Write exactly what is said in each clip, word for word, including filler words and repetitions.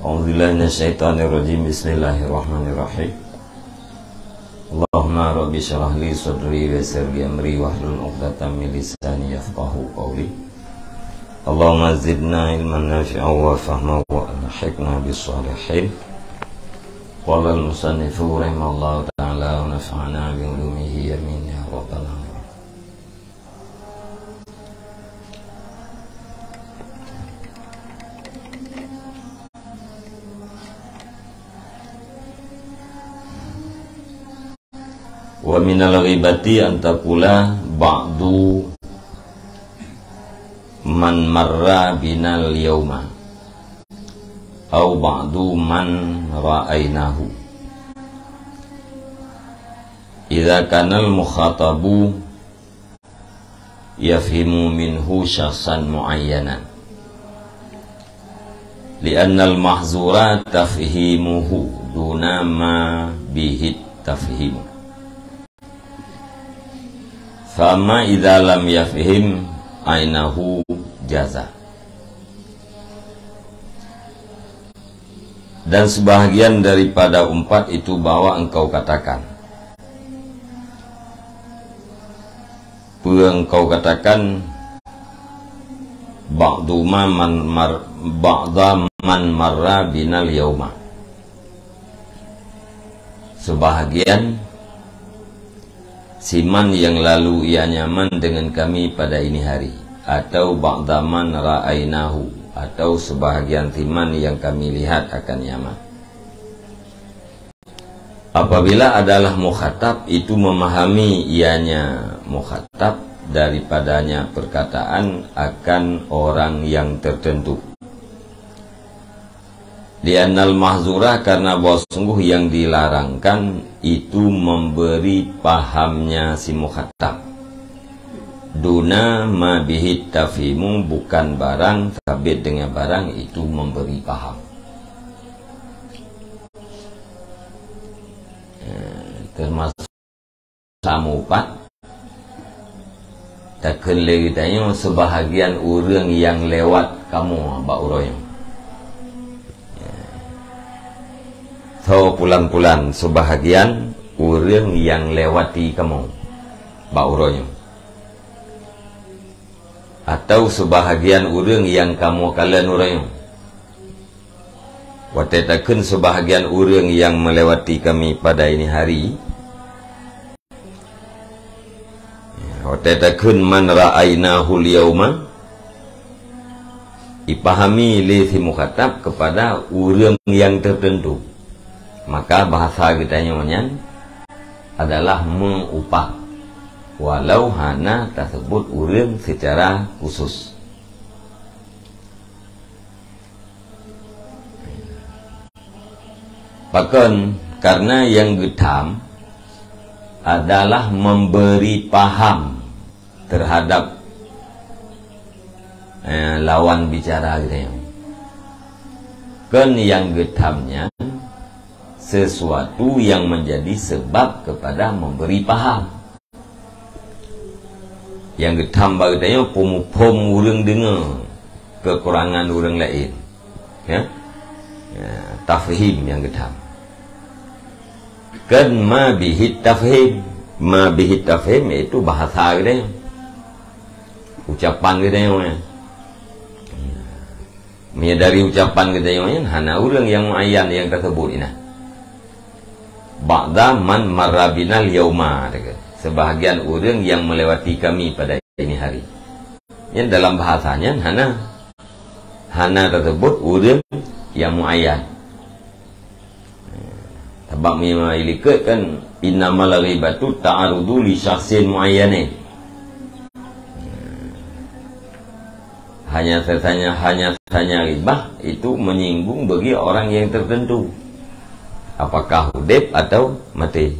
أعوذ بالله من الشيطان الرجيم. بسم الله الرحمن الرحيم. اللهم رب اشرح لي صدري ويسر لي أمري واحلل عقدة من لساني يفقهوا قولي. اللهم زدنا علما نافعا وفهما وألحقنا بالصالحين. قال المصنف رحمه الله تعالى ونفعنا بعلومه آمين يا رب العالمين. Wa minal ghibati an taqula ba'du man marra binal yauma au ba'du man ra'ainahu. Idza kanal mukhatabu yafhamu minhu syakhsan muayyanan. Li'annal mahzura tafhimuhu duna ma bihi tafhimu. Fama idza lam yafham ainahu jaza. Dan sebahagian daripada umpat itu bahwa engkau katakan, peue engkau katakan, ba'du ma man mar-, ba'da man marra binal yauma. Sebahagian siman yang lalu ia nyaman dengan kami pada ini hari, atau ba'da man ra'ainahu, atau sebahagian siman yang kami lihat akan nyaman. Apabila adalah mukhatab itu memahami ianya mukhatab daripadanya perkataan akan orang yang tertentu. Li'annal mahzura, karena bahwa sungguh yang dilarangkan itu memberi pahamnya si mukhatab. Duna ma bihi tafhimu, bukan barang sabit dengan barang itu memberi paham. Eh, termasuk samupat, takheun lé geutanyoe sebahagian ureuëng nyang lewat kamoe bak uroe nyoe. Tho pulan-pulan sebahagian ureuëng nyang lewati kamoe bak uroe nyoe. Atau sebahagian ureuëng nyang kamoe kalon uroe nyoe. Watée takheun sebahagian ureuëng nyang melewati kami pada ini hari, watée takheun man ra'ainahul yauma, ipahami lé si mukhatab kepada ureuëng nyang tertentu. Maka bahasa geutanyoe nyan adalah meuupah, walau hana taseubut ureuëng secara khusus. Pakon? Karena nyang geutham adalah memberi paham terhadap, eh, lawan bicara geutanyoe. Kon nyang geutham nyan sesuatu yang menjadi sebab kepada memberi paham. Nyang geutham bak geutanyoe peumuphom ureuëng deungoe keukurangan ureuëng laén. Ya? Ya, tafhim nyang geutham. Kon ma bihi tafhim. Ma bihi tafhim yaitu bahasa geutanyoe. Ucapan geutanyoe, ya. Meunyoe dari ucapan geutanyoe nyan, hana ureuëng nyang muayyan nyang taseubut inan. Ba'da man marra binal yauma, kata. Sebahagian ureuëng nyang melewati kami pada ini hari. Nyan dalam bahasa nyan hana, hana taseubut ureuëng nyang muayyan. Sabab meunyoe ilikot kan, innamal ghibatu ta'arudu li syakhsin muayyanin. Hanya sesanya, hanya sanya ghibah itu menyinggung bagi orang yang tertentu. Apakah udeb atau maté.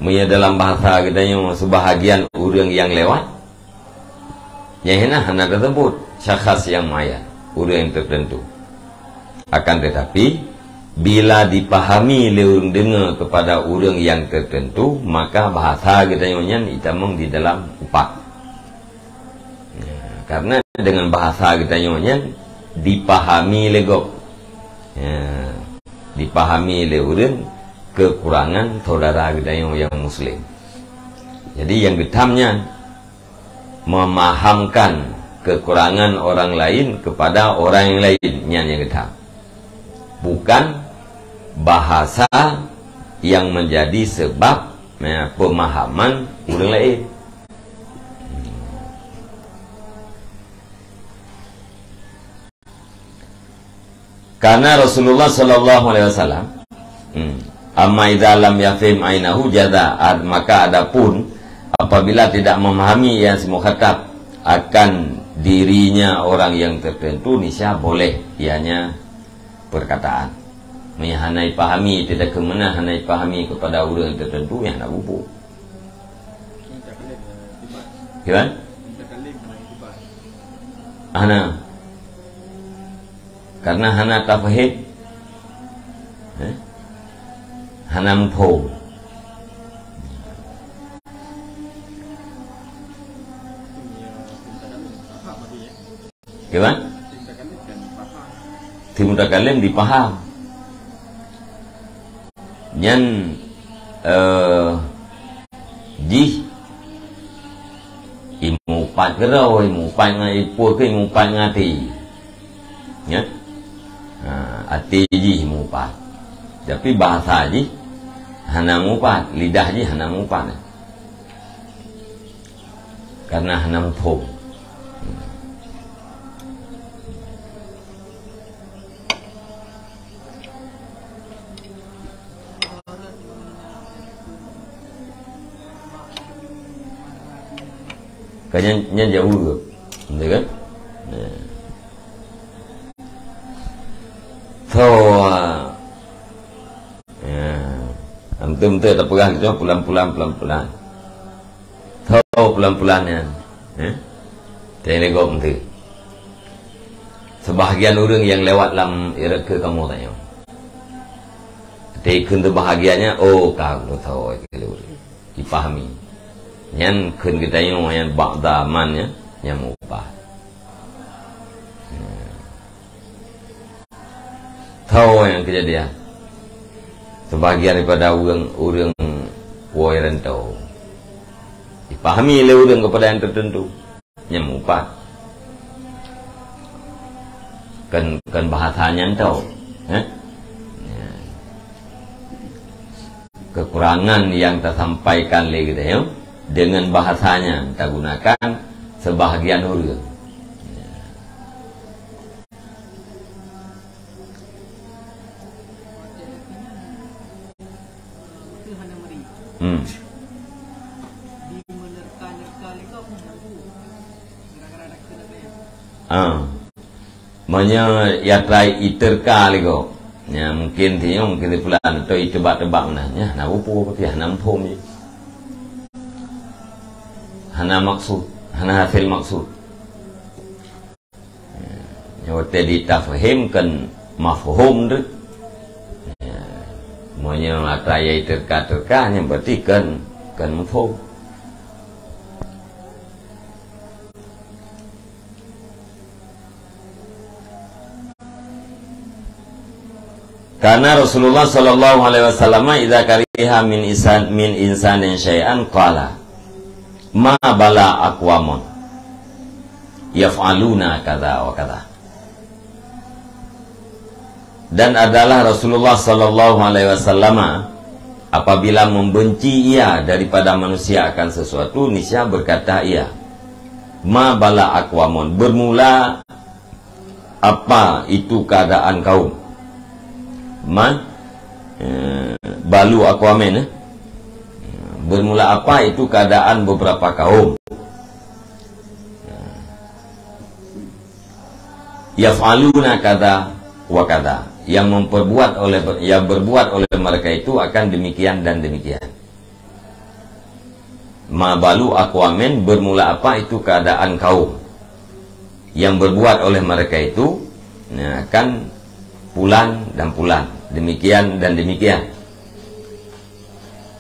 Meunyoe dalam bahasa geutanyoe sebahagian ureuëng nyang lewat, nyang hina hana tersebut syakhas nyang muayyan, ureuëng nyang tertentu. Akan tetapi, bila dipahami lé ureuëng deungoe kepada ureuëng nyang tertentu, maka bahasa geutanyoe nyan itamong di dalam upat. Ya, karena dengan bahasa geutanyoe nyan dipahami lé gob. Ya, dipahami lé ureuëng kekurangan saudara geutanyoe nyang muslim. Jadi nyang geutam nyan memahamkan kekurangan orang lain kepada orang yang lain, nyan nyang geutam. Bukan bahasa yang menjadi sebab, ya, pemahaman ureuëng lain. Karena Rasulullah sallallahu alaihi wasallam, hmm, "Amma idza lam yafham ainahu jaza," ad-, maka adapun apabila tidak memahami yang si mukhatab akan dirinya orang yang tertentu, niscaya boleh ianya perkataan. Meunyo hana ipahami, tidak keumeuna hana ipahami kepada ureuëng tertentu, nyang hana bubu. Gimana? Hana. Karena hana tafhim. Eh? Hana muphom. Gimana? Si mutakallim dipaham. Nyan, eh, jih imupat keudroe, imupat ngon ipuih keu imupat ngon até. Ya? Ha, até jih imupat. Tapi bahasa jih hana mupat, lidah jih hana mupat. Karena hana muphom. Kan nyan, nyan jauh ke? Betul kan? Nah. So, ah, ya. Antum tu tak pegang tu pelan-pelan, pelan-pelan. Tho pelan-pelan nyan. Eh? Teuh lé gob teuh. Sebahagian ureuëng nyang lewat lam rot keu kamoe tanyoe. Teuh kheun teubahagian nyan, oh, ka tho keu ureuëng. Dipahami. Nyan kheun geutanyoe nyan bak zaman nyan, nyang meuubah. Hmm. Tho nyang keujadian. Sebahagian daripada ureuëng, ureuëng woe rantau. Dipahami lé ureuëng kepada nyang tertentu. Nyang mupat. Kan, kan bahasa nyan tho. Eh? Ya. Kekurangan yang tasampaikan lé geutanyoe, dengan bahasa nyan tagunakan sebahagian ureuëng. Ya. Hmm. Ah. Meunyoe ya trai iterka lé gob. Ya, mungkin ti, mungkin ti pulan atau itebak-tebak meunan. Ya, na upu putih, na muphom je. Hana maksud, hana hasil maksud. Nyoe watée ditafhim kan mafhum tu. Meunyoe atra yai teuka-teuka, nyan berarti kan, kan mafhum. Karena Rasulullah sallallahu alaihi wasallam idza kariha min isan, min insanin syai'an qala, "Ma bala aqwamun yaf'aluna kadza wa kadza." Dan adalah Rasulullah sallallahu alaihi wasallam apabila membenci ia daripada manusia akan sesuatu, niscaya berkata ia, "Ma bala aqwamun," bermula apa itu keadaan kaum. Ma, eh, balu aqwamin, eh. Bermula apa itu keadaan beberapa kaum. Yaf'aluna kadza wa kadza. Yang memperbuat oleh, yang berbuat oleh mereka itu akan demikian dan demikian. Ma balu aqwamin, bermula apa itu keadaan kaum yang berbuat oleh mereka itu, nah, kan pulan dan pulan, demikian dan demikian.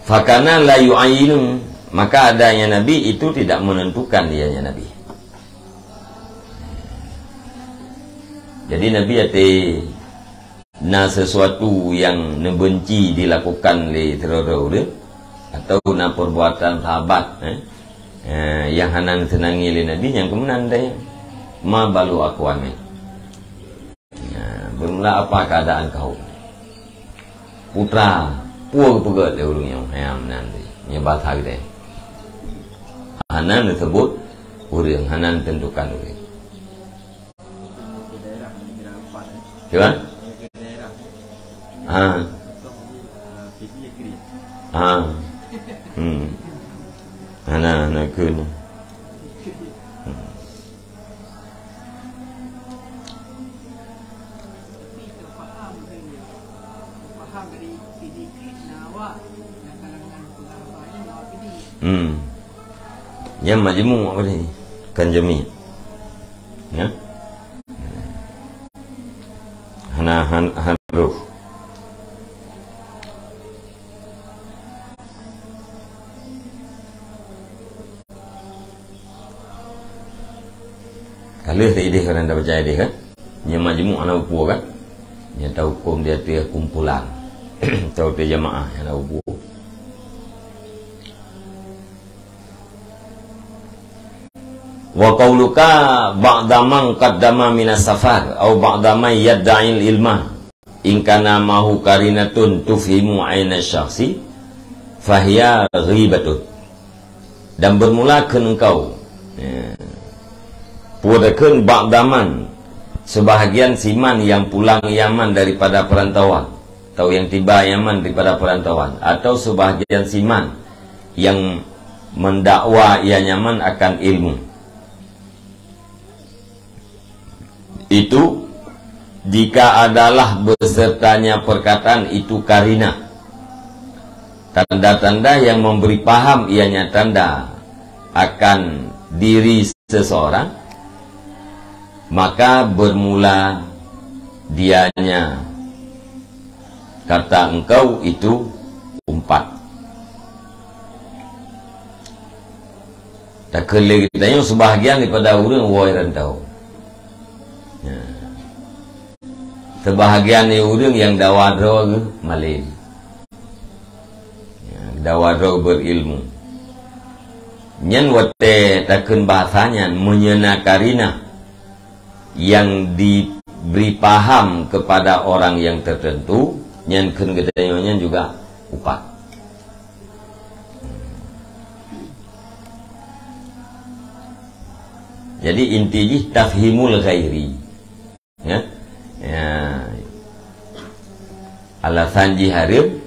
Fakana la yu'ayyinu, maka adanya Nabi itu tidak menentukan dianya Nabi. Jadi Nabi até na sesuatu nyang neubenci dilakukan lé sidroe-droe ureuëng, atau na perbuatan sahabat, eh, eh, nyang hana neuseunangi lé Nabi, nyang keumeunang dai, "Ma balu aqwamin." Nah, bermula apa keadaan kaum? Putra, peue geupeugét lé ureuëng nyoe, hai meunan tadi. Nyoe bahasa geude. Hana neuseubut ureuëng, hana neuteuntukan ureuëng. Cuba? Ha. Ha. Hmm. Hana, hana keu. Hmm. Hmm. Nyan majmu' apa ni? Kan jami'. Ya? Hana, han-, han-, huruf. Ka lheueh idéh, ka na baca idéh kan? Nyan majmu' hana peue kan? Nyan tahuköm di ateueh kumpulan. Atau di jamaah hana peue. Wa qauluka ba'da man qaddama minas safar au ba'da man yadda'il ilma. In kana ma'ahu qarinatun tufhimu aina syakhsi, fahiya ghibatun. Dan bermula kheun engkau, ya, peue takheun ba'da man, sebahagian si man nyang pulang Yaman daripada perantauan, atau nyang tiba Yaman daripada perantauan, atau sebahagian si man nyang mendakwa ia Yaman akan ilmu. Itu jika adalah besertanya perkataan itu karinah, tanda-tanda yang memberi paham ianya tanda akan diri seseorang, maka bermula dianya kata engkau itu umpat. Takheun lé geutanyoe sebahagian daripada ureuëng woe rantau. Ya. Sebahagian ureuëng nyang dawa droe geuh malem. Ya, dawa droe berilmu. Nyan watée takheun bahasa nyan meunyoe na karinah nyang diberi paham kepada orang yang tertentu, nyan kheun geutanyoe nyan juga upat. Jadi inti jih tafhimul ghairi. Ya. Ya. Alasan jih hareuem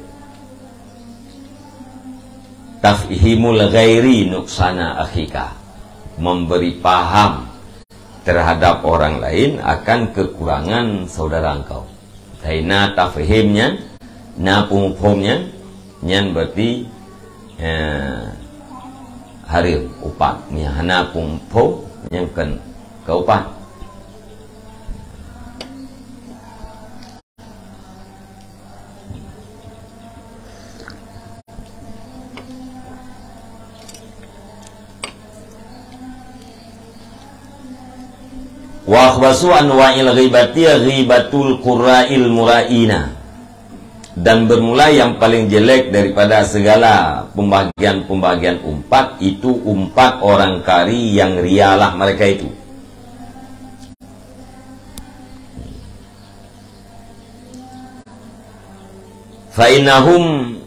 tafhimul ghairi nuqsana akhika. Memberi paham terhadap orang lain akan kekurangan saudara engkau. Tapi na tafhim nyan, na peumuphom nyan, nyan berarti, eh, hareuem upat. Nyan hana peumuphom, nyan kon keu upat. Wa akhbasu anwa'il ghibati ghibatul qurra'il mura'ina. Dan bermula yang paling jelek daripada segala pembahagian-pembahagian umpat, itu umpat orang kari yang rialah mereka itu. Fa innahum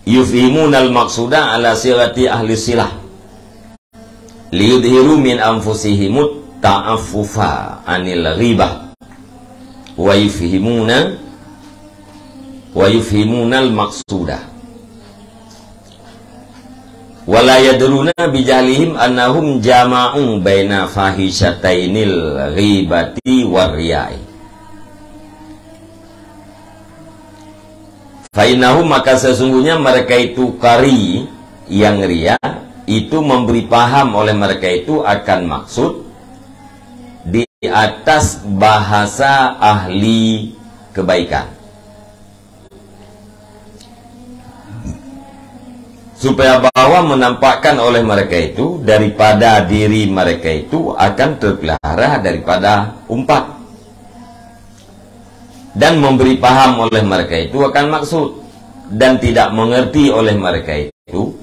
yufhimunal maqsuda ala sirati ahli silah, liyudhiru min anfusihimut ta'affufa anil ghibah, wa yufhimuna, wa yufhimunal maqsuda. Wala yadruna bijahlihim annahum jama'u baina fahisyatainil ghibati war riya'i. Fa innahum, maka sesungguhnya mereka itu qari yang ria, itu memberi paham oleh mereka itu akan maksud di atas bahasa ahli kebaikan. Supaya bahwa menampakkan oleh mereka itu daripada diri mereka itu akan terpelihara daripada umpat. Dan memberi paham oleh mereka itu akan maksud, dan tidak mengerti oleh mereka itu,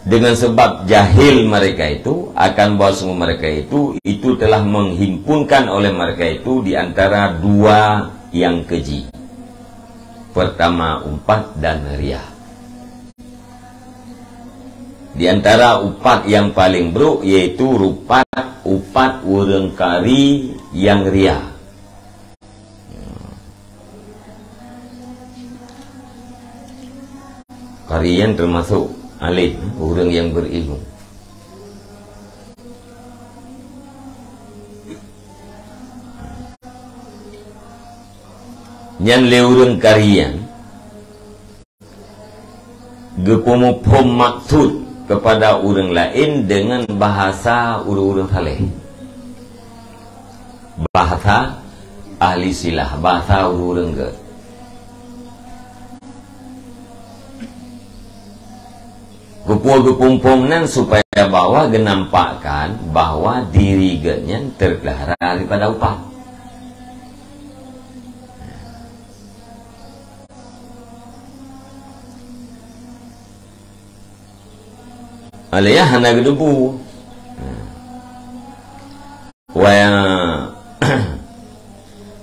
dengan sebab jahil mereka itu akan bahwa sungguh mereka itu, itu telah menghimpunkan oleh mereka itu di antara dua yang keji. Pertama, umpat dan ria. Di antara upat yang paling buruk yaitu rupat upat ureuëng kari yang ria. Kari nyan termasuk alim, ureuëng yang berilmu. Nyan lé ureuëng kari nyan geupeuphom maksud kepada ureuëng laén deungon bahasa ureuëng-ureuëng saleh. Bahasa ahli silah, bahasa ureuëng-ureuëng gét. Geupeu-, geupeuphom nan supaya bahwa geunampakkan bahwa diri gét nyan teupeulahara daripada upat. Alaiya hana geudeubu. Wa ya-,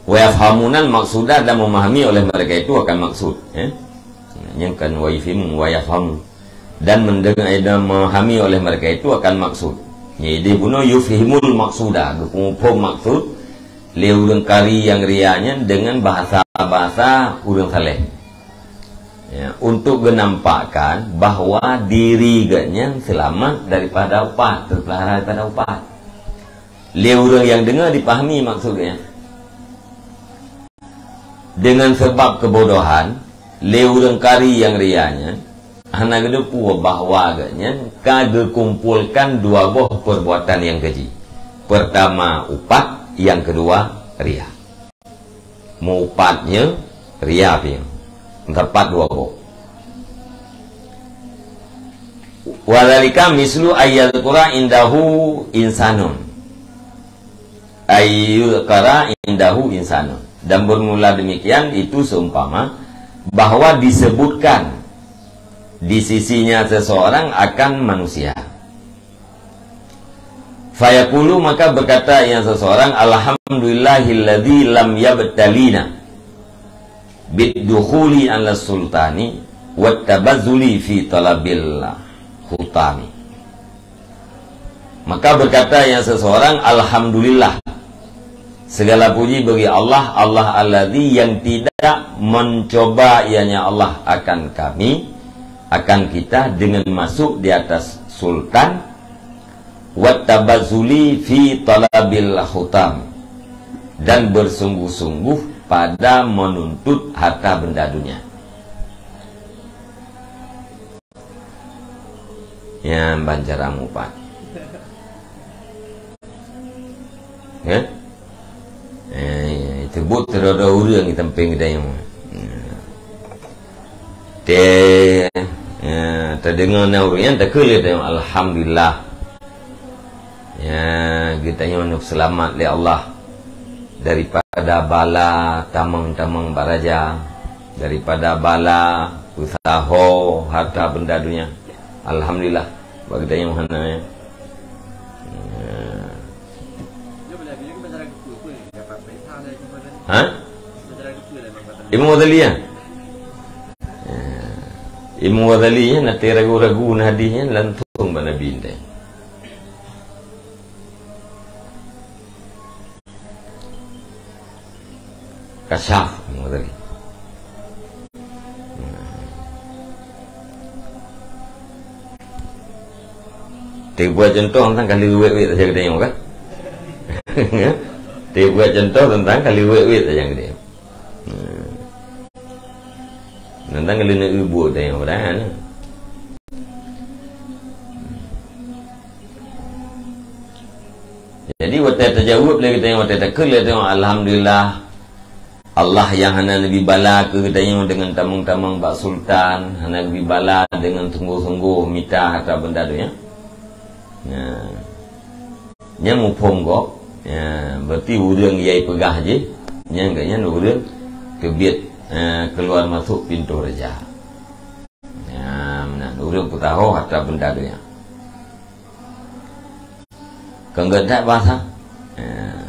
wa yafhamunan maksuda, dan memahami oleh mereka itu akan maksud, eh? Nyang kan wa yufhimu, wa yafhamu. Dan mendengar, dan memahami oleh mereka itu akan maksud. Jadi bunoe yufhimul maksuda, geupeuphom maksud lé ureuëng kari nyang ria nyan deungon bahasa-bahasa ureuëng saleh. Ya, untuk geunampakkan bahwa diri gét nyan seulamat daripada upat, teupeulahara daripada upat. Lé ureuëng nyang deungoe dipahami maksud gét nyan. Deungon sabab keubodohan, lé ureuëng kari nyang ria nyan hana geuteupeue bahwa gét nyan ka geukumpolkan dua boh peubuatan nyang keji. Pertama upat, nyang keudua ria. Meu-upat nyoe ria pih. Teupat dua boh. Wa dzalika mislu ayyadzkura indahu insanun. Ayyudzkara indahu insanun. Dan bermula demikian itu seumpama bahwa disebutkan di sisinya seseorang akan manusia. Fayaqulu, maka berkata yang seseorang, "Alhamdulillahilladzi lam yabtalina bid dukhuli ala sultani wat tabazzuli fi talabil hutami." Maka berkata yang seseorang, "Alhamdulillah, segala puji bagi Allah, Allah alladzi yang tidak mencoba, ianya Allah, akan kami, akan kita dengan masuk di atas sultan, wat tabazzuli fi talabil hutam, dan bersungguh-sungguh pada menuntut harta benda dunia." Nyan ban cara meu-upat. Ya? Eh, teubot teudodo ureuëng di sampéng geutanyoe. Teuh, ya, teudeungoe na ureuëng nyan takheun lé tanyoe, "Alhamdulillah." Ya, geutanyoe neuseulamat lé Allah daripada bala tamong-tamong bak raja, daripada bala peusaho harta benda dunia. Alhamdulillah, bak geutanyoe hana, ya. Ya. Ha? Imam Ghazali, ya? Ya. Imam Ghazali, ya, na teuh ragu-ragu na hadis nyan langsung bak Nabi ndai. Kasyaf, Imam Ghazali. Teubuat contoh teuntang kali wet-wet saja geutanyoe, kan? Teubuat contoh teuntang kali wet-wet saja geutanyoe. Teuntang kali na buet geutanyoe, padahai. Jadi, watée tajaweueb lé geutanyoe, watée takheun lé geutanyoe, "Alhamdulillah, Allah nyang hana neubi bala keu geutanyoe deungon tamong-tamong bak sultan, hana neubi bala deungon sunggoh-sunggoh mita harta benda donya." Nah, nyan muphom gob, ya, berarti ureuëng nyang peugah jih, nyan geuhnyan ureuëng teubiet, eh, keuluar masôk pintoe raja. Nyan, meunan ureuëng peutaho hareuta beunda donya. Kon geuh that basa. Eh,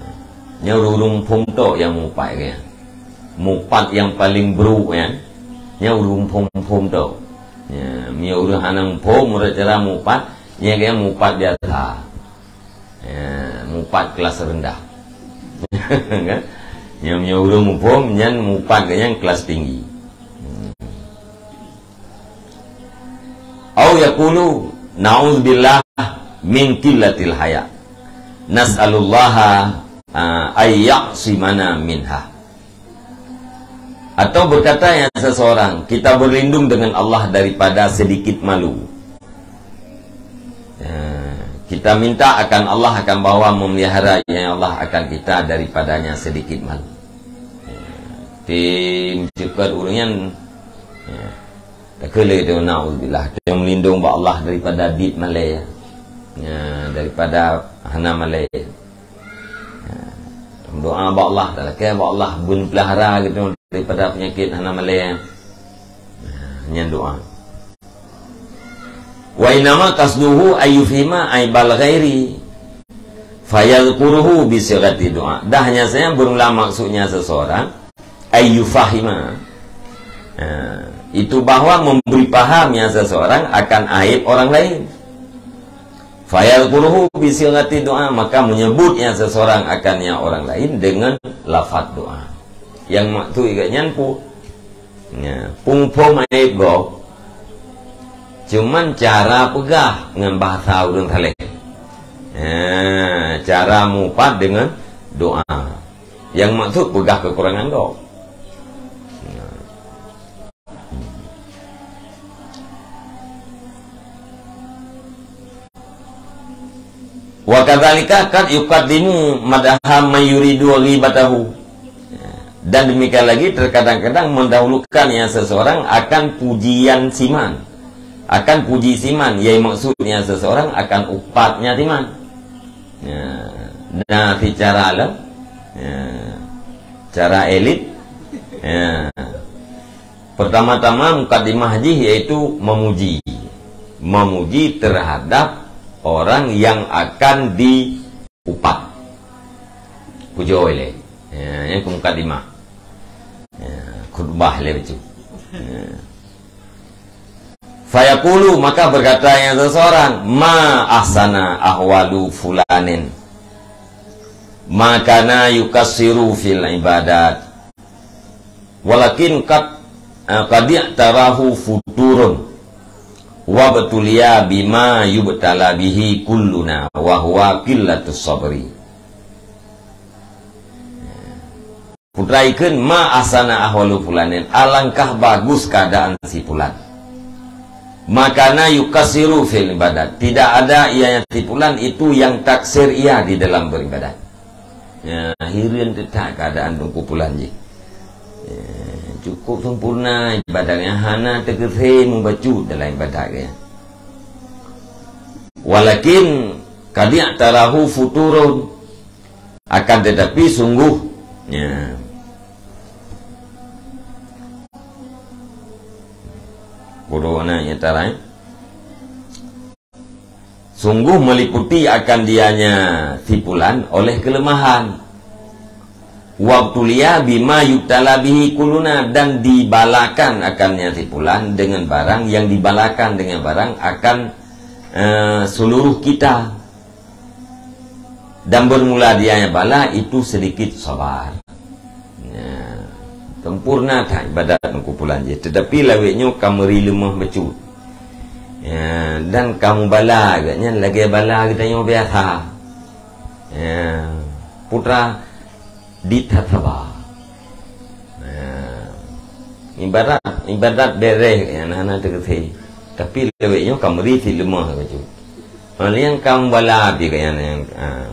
nyoe ureuëng phom tok nyang mupat nyan. Mupat nyang paleng brôk nyan, nyoe ureuëng phom-phom tok. Ya, meunyoe ureuëng hana muphom, ureuëng cara mupat, nyan geuh mupat biasa. Ya, mupat kelas rendah. Kan? Nyoe, nyoe ureuëng muphom, nyan mupat geuh nyan kelas tinggi. Hmm. Au yaqulu, "Na'udzubillah min qillatil haya. Nas'alullaha, ah, ay ya'simana minha." Atau berkata yang seseorang, "Kita berlindung dengan Allah daripada sedikit malu." Ya, kita minta akan Allah akan bahwa memelihara ya Allah akan kita daripadanya sedikit malu. Ya, tim cekat ureuëng nyan, ya, takheun lé tu, "Naudzubillah, kita melindung bak Allah daripada dit malée, ya, daripada hana malée." Ha, doa bak Allah, talakée bak Allah beun peulahara geutanyoe daripada peunyakét hana malée. Ha, nyan doa. Wa innama qasduhu ayyufhima aibal ghairi fayadzkuruhu bi sighati doa. Dah hanya saja beureulah maksudnya seseorang ayyufahima. Ha, itu bahwa memberi paham ya seseorang akan aib orang lain. Fayadzkuruhu bi sighati doa, maka menyebutnya seseorang akannya orang lain dengan lafaz doa. Yang maksud geuh nyan pu-, ya, pung phom aib gob. Cuman cara peugah ngon bahasa ureuëng saleh. Ya, cara mupat dengan doa. Yang maksud peugah kekurangan gob. Ya. Wa kadzalika qad yuqaddimu madha man yuridu ghibatahu. Dan demikian lagi, terkadang-kadang mendahulukan yang seseorang akan pujian siman. Akan puji siman, yang maksudnya seseorang akan upatnya siman. Ya. Nah, secara alam, ya, cara elit, ya. Pertama-tama, mukadimah jih yaitu memuji. Memuji terhadap orang yang akan diupat. Pujoe lé. Ya, nyan keu mukadimah. Ya, khutbah lé bacut. Ya. Fayaqulu, maka berkata yang seseorang, "Ma ahsana ahwalu fulanin. Ma kana yukassiru fil ibadat." Walakin qad, eh, qad i'tarahu futurun, wa btuliya bima yubtala bihi kulluna, wa huwa qillatus sabri. Putra ikheun, "Ma ahsana ahwalu fulanin, alangkah bagus keadaan si fulan. Ma kana yukassiru fil ibadat, tidak ada ia yang si fulan itu yang taksir ia di dalam beribadat." Ya, hireuen teutak keadaan Teungku Pulan jih. Ya, cukup sempurna ibadat nyan, hana teukeusé mubacut dalam ibadat nyan. Walakin qad i'tarahu futurun, akan tetapi sungguh, ya. Bodoh na ya tarai. Sungguh meliputi akan dianya si fulan oleh kelemahan. Wabtulia bima yubtala bihi kuluna, dan dibalakan akannya si fulan dengan barang yang dibalakan dengan barang akan, eh, seluruh kita. Dan bermula dianya bala itu sedikit sabar. Ya, sempurna that ibadat Teungku Pulan jih, tetapi lawét nyoe ka meuri leumoh bacut. Ya, dan ka mubala geuh nyan lagée bala geutanyoe biasa. Ya, putra dit that saba. Ya. Ibadat, ibadat bereh nyan hana teukeusé. Tapi lawét nyoe ka meuri si leumoh bacut. Nyang ka mubala pih geuh nyan, ha.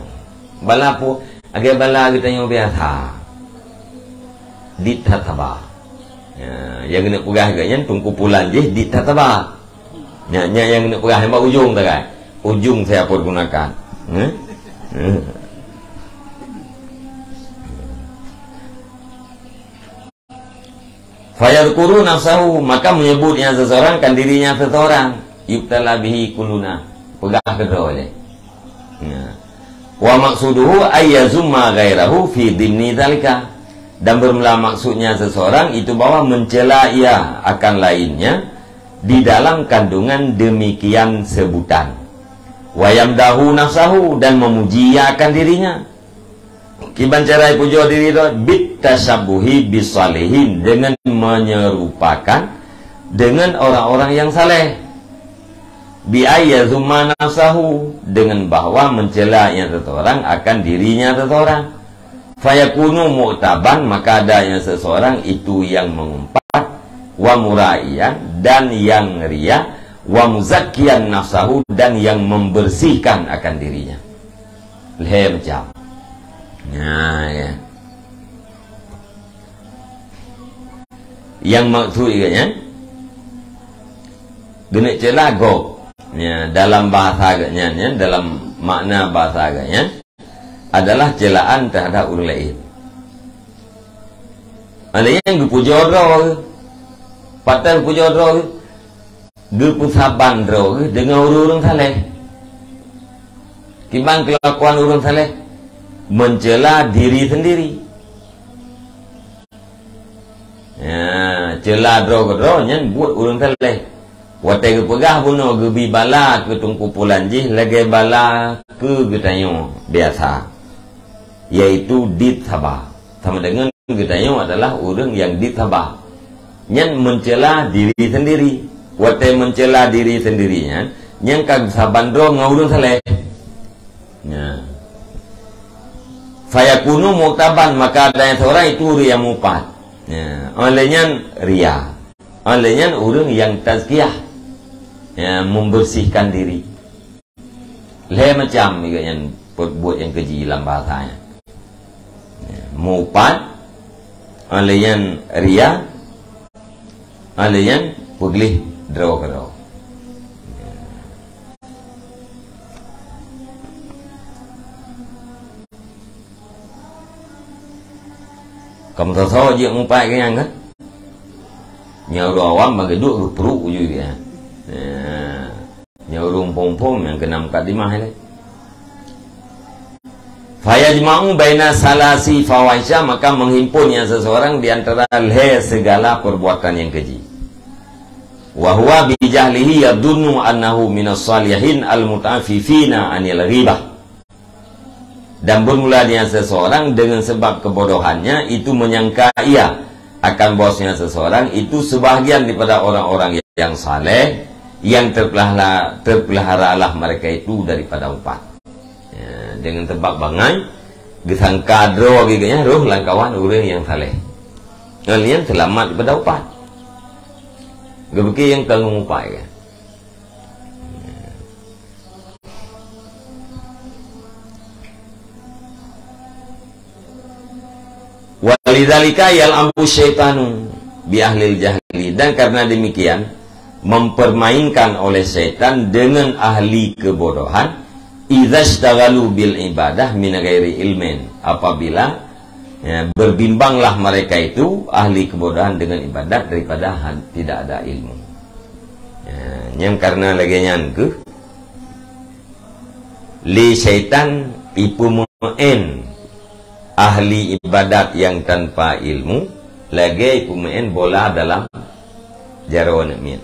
Bala pu-, lagée bala geutanyoe biasa. Dit that saba. Ya, nyang keuneuk peugah geuh nyan Teungku Pulan jih dit that saba. Nyan, nyan nyang keuneuk peugah bak ujong tagai. Ujong saya pergunakan. Eh? Eh. Fayadzkuru nafsahu, maka menyebut nyang seseorang kan dirinya seseorang. Yubtala bihi kuluna. Peugah keudroe lé. Nah. Wa maqsuduhu ay yazumma ghairahu fi dhimni dzalika. Dan bermula maksudnya seseorang itu bahwa mencela ia akan lainnya di dalam kandungan demikian sebutan. Wa yamdahu nafsahu, dan memuji ia akan dirinya. Kiban cara pujoe diri droe, bit tasyabbuhi bis salihin, dengan menyerupakan dengan orang-orang yang saleh. Bi ay yazumma nafsahu, dengan bahwa mencela nyang seseorang akan dirinya seseorang. Fayakunu mu'taban, maka ada nyang seseorang itu yang mengumpat, wa mura'ian, dan yang ria, wa muzakkian nafsahu, dan yang membersihkan akan dirinya. Lhée macam. Nah, ya. Yang maksud geuhnyan, geuneuk ceula gob. Ya, dalam bahasa geuhnyan, ya, dalam makna bahasa geuhnyan adalah celaan terhadap ureuëng laén. Ada yang geupujoe droe, patah geupujoe droe, geupeusaban droe geuh deungon ureuëng-ureuëng saleh. Kiban kelakuan ureuëng saleh? Mencela diri sendiri. Ya, ceula droe keudroe nyan buet ureuëng saleh. Watée geupeugah bunoe geubi bala keu teungku pulan jih lagée bala keu geutanyoe biasa, yaitu dit saba. Sama dengan geutanyoe adalah ureuëng nyang dit saba. Nyan mencela diri sendiri. Watée mencela diri sendiri nyan, nyan ka saban droe ngon ureuëng saleh. Nah. Fayakunu mu'taban, maka ada yang seorang itu ureuëng yang mupat. Ya, oleh nyan ria. Oleh nyan ureuëng yang tazkiyah. Ya, membersihkan diri. Lhée macam juga nyan perbuat yang keji dalam bahasanya. Ya, mupat, oleh nyan ria, oleh nyan peugleh droe keudroe. Kamu tahu sahaja jeuet mupat ke nyan kan? Nyan ureuëng awam bagi duek geupruk uju dia. Ya. Nyan ureuëng phom-phom nyang keunan mukadimah ilée. Fayajma'u baina salasi fawahisha, maka menghimpun nyang seseorang di antara lhée segala perbuatan yang keji. Wa huwa bi jahlihi yadhunnu annahu minas salihin al-muta'affifina anil ghibah. Dan bermula dengan seseorang dengan sebab kebodohannya itu menyangka ia akan bahwasanya seseorang itu sebahagian daripada orang-orang yang saleh, yang terpelihara, terpeliharalah mereka itu daripada mupat. Ya, dengan sebab bangai, geusangka droe geuhnyan roh lam kawan ureuëng nyang saleh. Ngon nyan seulamat daripada mupat. Geupike nyang ka ngon mupat ya. Walidzalika yal'abu syaitanu bi ahlil jahli, dan karena demikian mempermainkan oleh syaitan dengan ahli kebodohan, idzasytaghalu bil ibadah min ghairi ilmin, apabila, ya, berbimbanglah mereka itu ahli kebodohan dengan ibadat daripada han-, tidak ada ilmu. Ya, nyang karena lagée nyan keuh lé syaitan ipeumeu'en ahli ibadat nyang tanpa ilmu lagée ipeumeu'en bola dalam jaroe aneuk miet.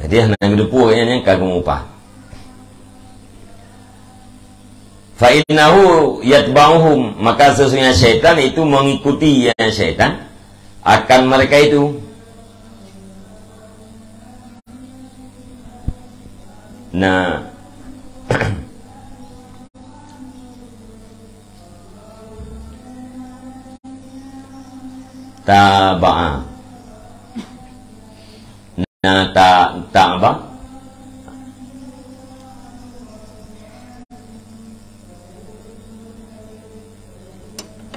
Jadi hana geuteupeue nyan nyang ka geumupah. Fa innahu yatba'uhum, maka sesungguhnya syaitan itu mengikuti ya syaitan akan mereka itu. Nah. Taba'a. Nah, ta-, ta apa?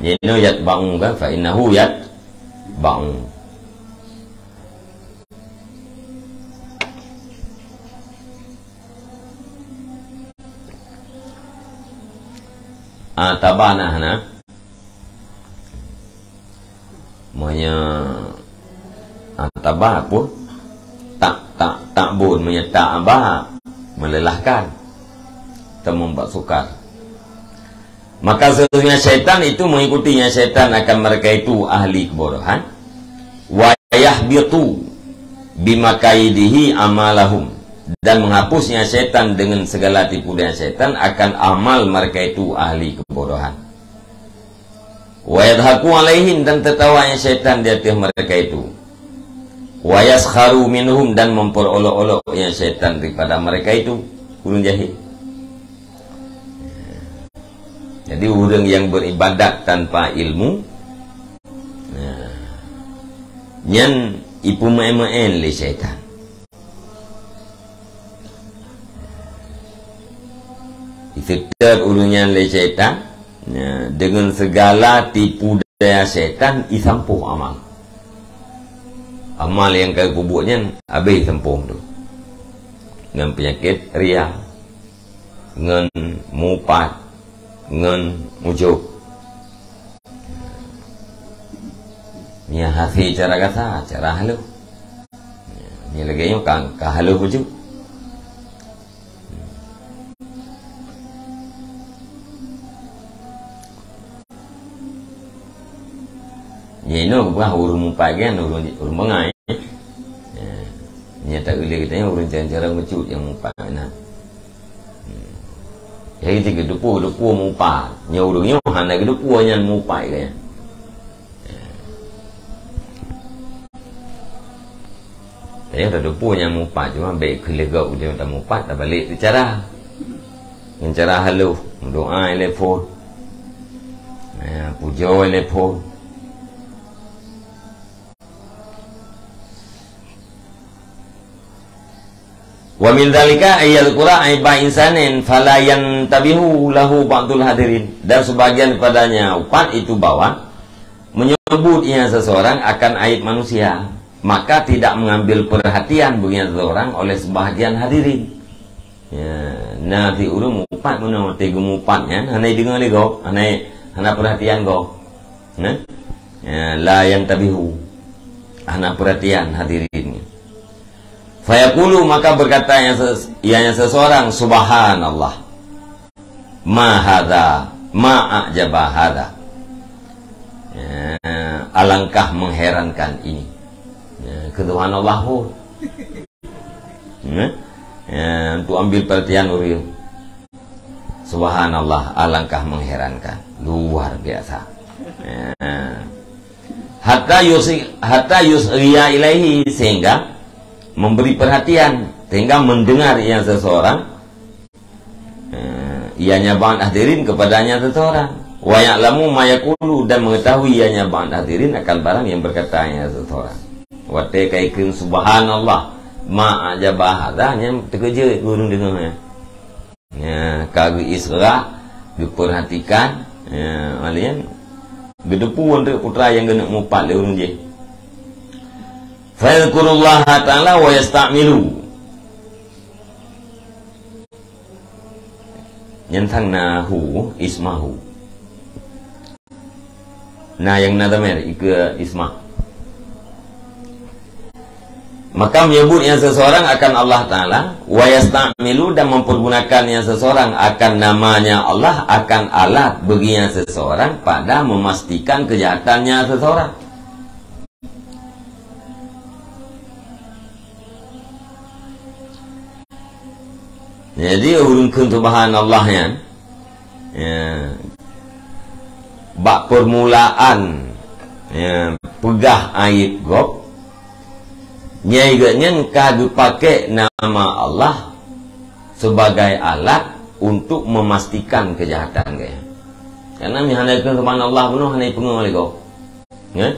Innahu yatba'u kan? Fa innahu yatba'u. Ataba na hana. Meunyoe ataba pun tak, tak, tak bun, meunyoe tak aba, melelahkan. Teuma bak sukar. Maka sesungguhnya syaitan itu mengikutinya, syaitan akan mereka itu ahli kebodohan. Wa yahbitu bimakaidihi amalahum, dan menghapusnya syaitan dengan segala tipu daya syaitan akan amal mereka itu ahli kebodohan. Wa yadhaku alaihim, dan tertawanya syaitan di atas mereka itu. Wa yaskharu minhum, dan memperolok-oloknya syaitan daripada mereka itu, ureuëng jahil. Jadi ureuëng yang beribadat tanpa ilmu, nah, nyan ipeumeu'en-meu'en lé syaitan. Iseutôt ureuëng nyan lé syaitan, ya, dengan segala tipu daya syaitan isampôh amal. Amal nyang ka geupubuet nyan habéh isampôh tu. Ngon peunyakét ria, ngon mupat, ngon ujub. Nyan hase cara gata, cara halôh. Nyan lagée nyoe ka, ka halôh ujub. Nyan inoe geupeugah ureuëng mupat kan, ureuëng, ureuëng bangai. Ya. Nyan tak ulée geutanyoe ureuëng cara-cara meucut nyang mupat na. Hmm. Jadi geudupu-dupu mupat. Nyoe ureuëng nyoe hana geudupu nyan mupat kan. Tanyoe tadupu nyang mupat, cuma bék keu lé gob udeb tamupat, tabalek teuh cara. Ngon cara halôh, meudoá ilée phon. Ya, pujoe ilée phon. Wa min dzalika ayyadzkura aiba insanin fala yantabihu lahu ba'dul hadirin. Dan sebagian padanya upat itu bahwa menyebut ia seseorang akan aib manusia, maka tidak mengambil perhatian bagi seseorang oleh sebahagian hadirin. Ya, na di ureuëng mupat meunoe, teuh geumupat nyan hana deungoe lé gob, hana, hana perhatian gob. Nah? Ya, la yantabihu. Hana perhatian hadirin. Fayaqulu, maka berkata yang ses-, ianya seseorang, "Subhanallah. Ma hadza, ma a'jaba hadza." Ya, alangkah mengherankan ini. Ya, keu subhanallah pun. Ya, ya, untuk ambil perhatian ureuëng. Subhanallah, alangkah mengherankan. Luar biasa. Ya. Hatta yusi-, hatta yusghiya ilaihi, sehingga memberi perhatian, sehingga mendengar ia seseorang, eh, ianya ba'd hadirin kepadanya seseorang. Wa ya'lamu ma yaqulu, dan mengetahui ianya ba'd hadirin akan barang yang berkata ia seseorang. Watée ka ikheun subhanallah, ma a'jaba hadza, nyan teukeujot ureuëng deungoe nyan. Ya, ka geu-isra, geupeurhatikan, ya, alien, geudepu anteuk putra nyang geuneuk mupat lé ureuëng jih. Fayadhkurullaha ta'ala wa yasta'milu. Nyan sang na hu, ismahu. Na nyang na dhamir, ikeue ismah. Maka menyebut yang seseorang akan Allah Ta'ala, wa yasta'milu, dan mempergunakan yang seseorang akan namanya Allah, akan alat bagi yang seseorang pada memastikan kejahatannya seseorang. Jadi, ureuëng kheun subhanallah nyan, ya, bak permulaan, ya, peugah aib gob, nyai geuhnyan ka geupakée nama Allah sebagai alat untuk memastikan kejahatan geuhnyan. Karena meuhana kheun subhanallah bunoe hana ipeungoh lé gob. Ya?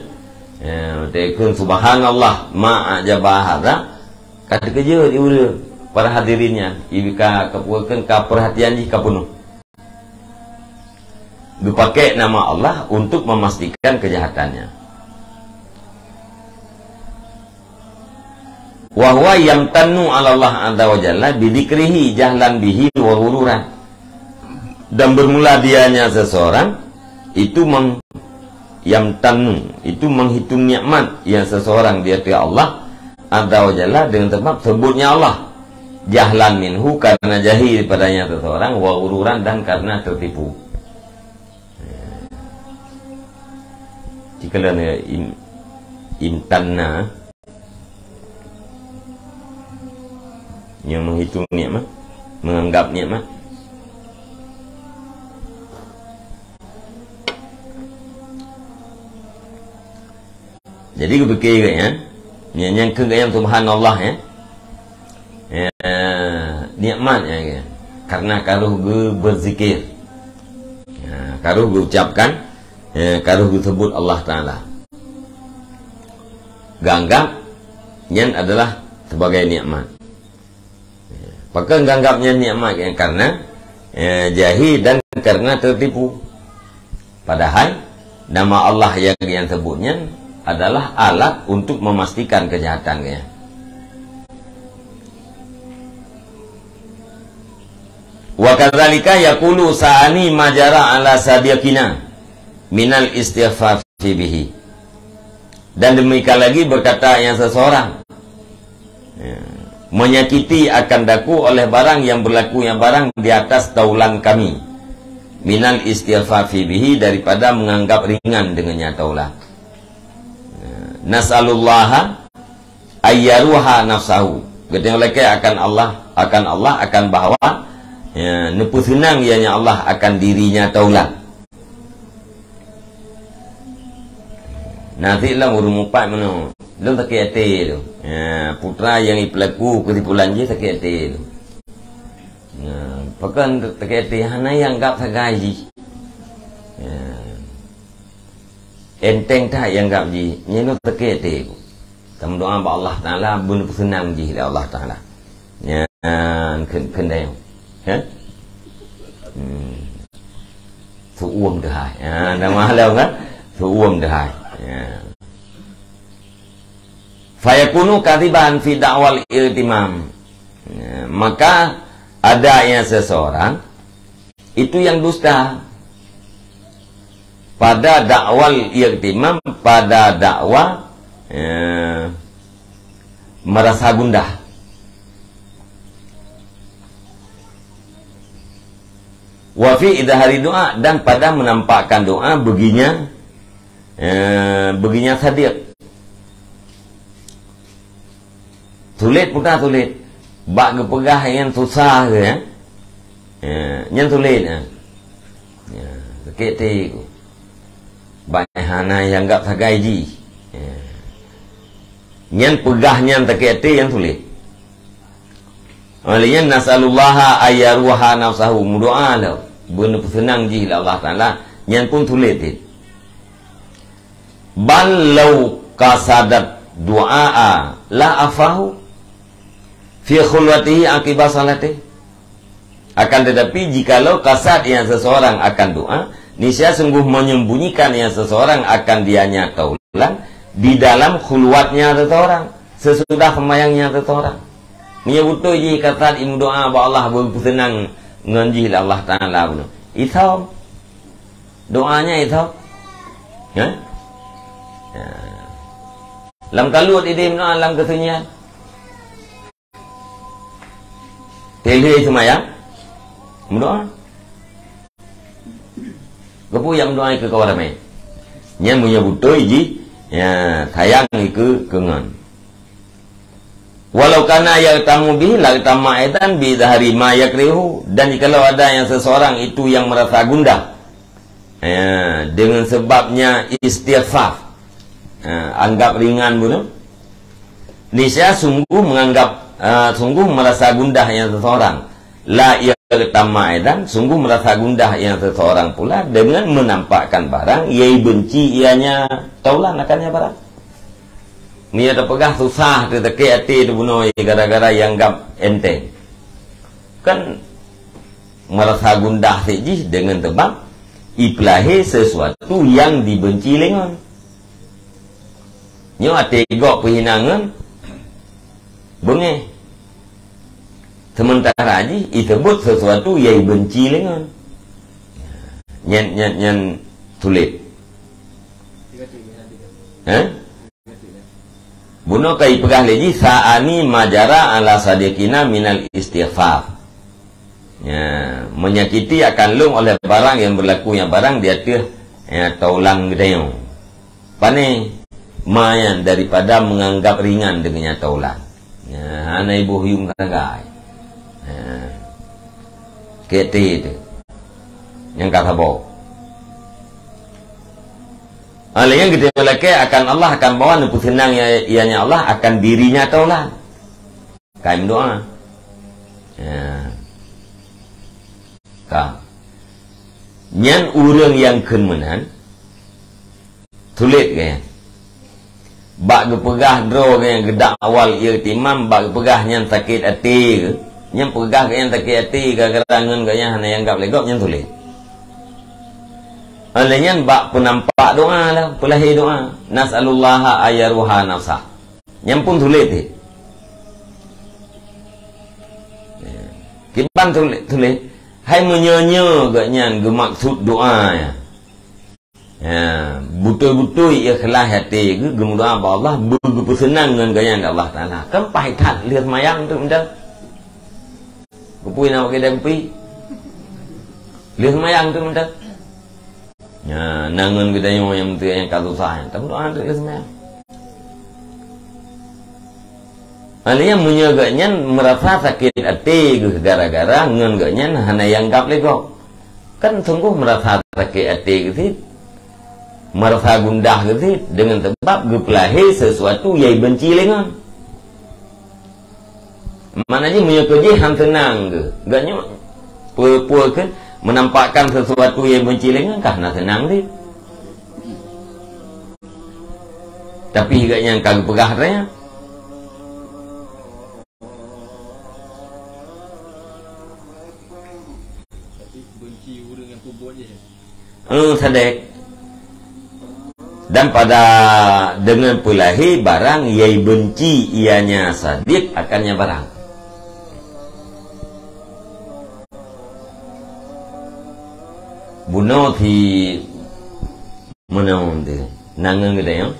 Ya, watée kheun subhanallah, ma a'jaba hadza, ka teukeujot di ureuëng para hadirin nyan, ibi ka, ka peue kheun ka perhatian jih ka peunoh. Geupakée nama Allah untuk memastikan kejahatannya. Wa huwa yamtannu 'ala Allah 'azza wa jalla bi dzikrihi jahlan bihi wa ghururan. Dan bermula dianya seseorang itu meng-, yamtannu, itu menghitung nikmat yang seseorang di hati Allah Azza wa Jalla dengan sebab sebutnya Allah. Jahlan minhu, karena jahil padanya seseorang, wa ghururan, dan karena tertipu. Jikalau na im-, imtanna, yang menghitung nikmat, menganggap nikmat. Jadi geupike geuh nyan, nyan, nyan keuh geuh nyan subhanallah, ya. Ya, nikmat, ya, ya. Karena karoh geuh berzikir. Ya, karoh geuh ucapkan, ya, karoh geuh sebut Allah Taala. Geuanggap nyan adalah sebagai nikmat. Pakon geuanggap nyan nikmat? Ya, karena, ya, jahil dan karena tertipu. Padahal nama Allah yang, yang sebut nyan adalah alat untuk memastikan kejahatan, ya. Wa kadzalika yaqulu sa'ani ma jara ala sadiqina minal istighfafi bihi. Dan demikian lagi berkata yang seseorang, ya, menyakiti akan daku oleh barang yang berlakunya barang di atas taulan kami, minal istighfafi bihi, daripada menganggap ringan dengannya taulan. Ya, nas'alullaha ayyaruha nafsahu. Geutanyoe lakée akan Allah, akan Allah, akan bahwa, ya, neupeuseunang ianya Allah akan dirinya taulan. Na sit lom ureuëng mupat meunoe, lom sakét até tu. Ya, putra nyang jipeulaku keusimpulan jih sakét até tu. Ya, pakon sakét até, hana jianggap sagai jih. Ya. Enteng that jianggap jih, nyan sakét até. Tameudoá bak Allah Taala, beuneupeuseunan jih lé Allah Taala. Nyan keu-, keundai. Ya? Hmm. Seuuem deuhai. Ya, dah malam kan? Seuuem deuhai. Ya. Fayakunu kadziban fi da'wal iltimam. Ya, maka ada yang seseorang itu yang dusta pada da'wal iltimam, pada dakwa, ya, merasa gundah. Wa fi idhari doa, dan pada menampakkan doa baginya, eh, baginya sadiq. Sulet pun ka sulet. Bak geupeugah nyan susah ke, ya? Ya, nyan sulet, ya. Ya, sakét até ku. Bak hana jianggap sagai jih. Ya. Nyan peugah nyan sakét até nyang sulet. Oleh nyan, nas'alullaha ayyaruha nafsahu, meudoa lom, beuneupeuseunan jih lé Allah Taala, nyan pun sulet cit. Bal law qasadat du'a la afahu fi khulwatihi aqiba salati. Akan tetapi, jikalau kasad yang seseorang akan doa, niscaya sungguh menyembunyikan yang seseorang akan dianya taulan di dalam khulwatnya seseorang, sesudah sembahyangnya seseorang. Meunyoe beutôi jih kasad imeudoa bak Allah beupeuseunang ngon jih lé Allah Taala bunoe. Isom. Doanya isom. Ya? Ya. Lam kaluet idéh meudoa lam keusunyian. Teulheueh seumayang, meudoa. Geupeu nyang meudoa keu kawan ramé. Nyan meunyoe beutôi jih, ya, sayang ikeue keu ngon. Walau kana ya'tamu bihi, la'tamma aidan bi idhari ma yakrihu. Dan jikalau ada yang seseorang itu yang merasa gundah, ya, dengan sebabnya istighfar, ha, anggap ringan bunoe. Niscaya sungguh menganggap, ha, sungguh merasa gundah yang seseorang. La ya'tamma aidan, sungguh merasa gundah yang seseorang pula dengan menampakkan barang yang benci ianya taulan akannya barang. Meunyoe tapeugah susah teuh, sakét até teuh bunoe gara-gara yang anggap enteng. Kan merasa gundah cit jih dengan sebab ipeulahé sesuatu yang dibenci lé ngon. Nyoe até gob peuhina ngon beungéh. Sementara jih iteubeuet sesuatu yang ibenci lé ngon. Nyan, nyan, nyan sulet. Hah? Bunoe ka ipeugah lé jih, "Sa'ani ma jara ala sadiqina minal istighfar." Ya, menyakiti akan lôn oleh barang yang berlakunya barang di ateueh, ya, taulan geutanyoe. Pane ma nyan daripada menganggap ringan deungon nyang taulan. Ya, hana iboh yuem sagai. Ya. Keu até teuh. Nyang ka saboh. Ah, lé nyan geutanyoe lakée akan Allah, akan bahwa neupeuseunang ia, ianya Allah akan dirinya taulan. Ka imeudoá. Ya. Ka. Nyan ureuëng nyang kheun meunan, sulet geuh nyan. Bak geupeugah droe geuh nyan geudak awal ié timam, bak geupeugah nyan sakét até geuh, nyan peugah geuh nyan sakét até gara-gara ngon geuh nyan hana ianggab lé gob, nyan sulet. Óh lheueh nyan bak peunampak doá lah, peulahé doá, "Nas'alullaha ayyaruha nafsah." Nyan pun sulet teuh. Kiban sulet, sulet. Hai meunyoe-nyoe geuh nyan geumaksud doá nyan. Ya, beutôi-beutôi ikhlas até geuh geumeudoá bak Allah, beu-, geupeuseunang ngon geuh nyan lé Allah Taala. Kan paih that lheueh seumayang tu meunan. Geupui na bak keude kupi. Lheueh seumayang tu meunan. Nya, na ngon geutanyoe nyang meuteuk nyang ka susah nyan. Tameudoá tu lheueh seumayang. Artinya meunyoe geuh nyan meurasa sakét até geuh gara-gara ngon geuh nyan hana ianggab lé gob. Kan sunggoh meurasa sakét até geuh cit, meurasa gundah geuh cit, deungon sabab geupeulahé sesuatu nyang ibenci lé ngon. Makna jih meunyoe keu jih han seunang geuh, geuh nyoe peue-peue kheun menampakkan sesuatu nyang ibenci lé ngon ka hana seunang cit. Tapi geuh nyan ka geupeugah raya. Tapi benci ureuëng nyang peubuet jih. Eh, sadek. Dan pada deungon peulahé barang nyang ibenci ianya sadiq akan nyan barang. Bunoe si Meunan teuh, na ngon geutanyoe,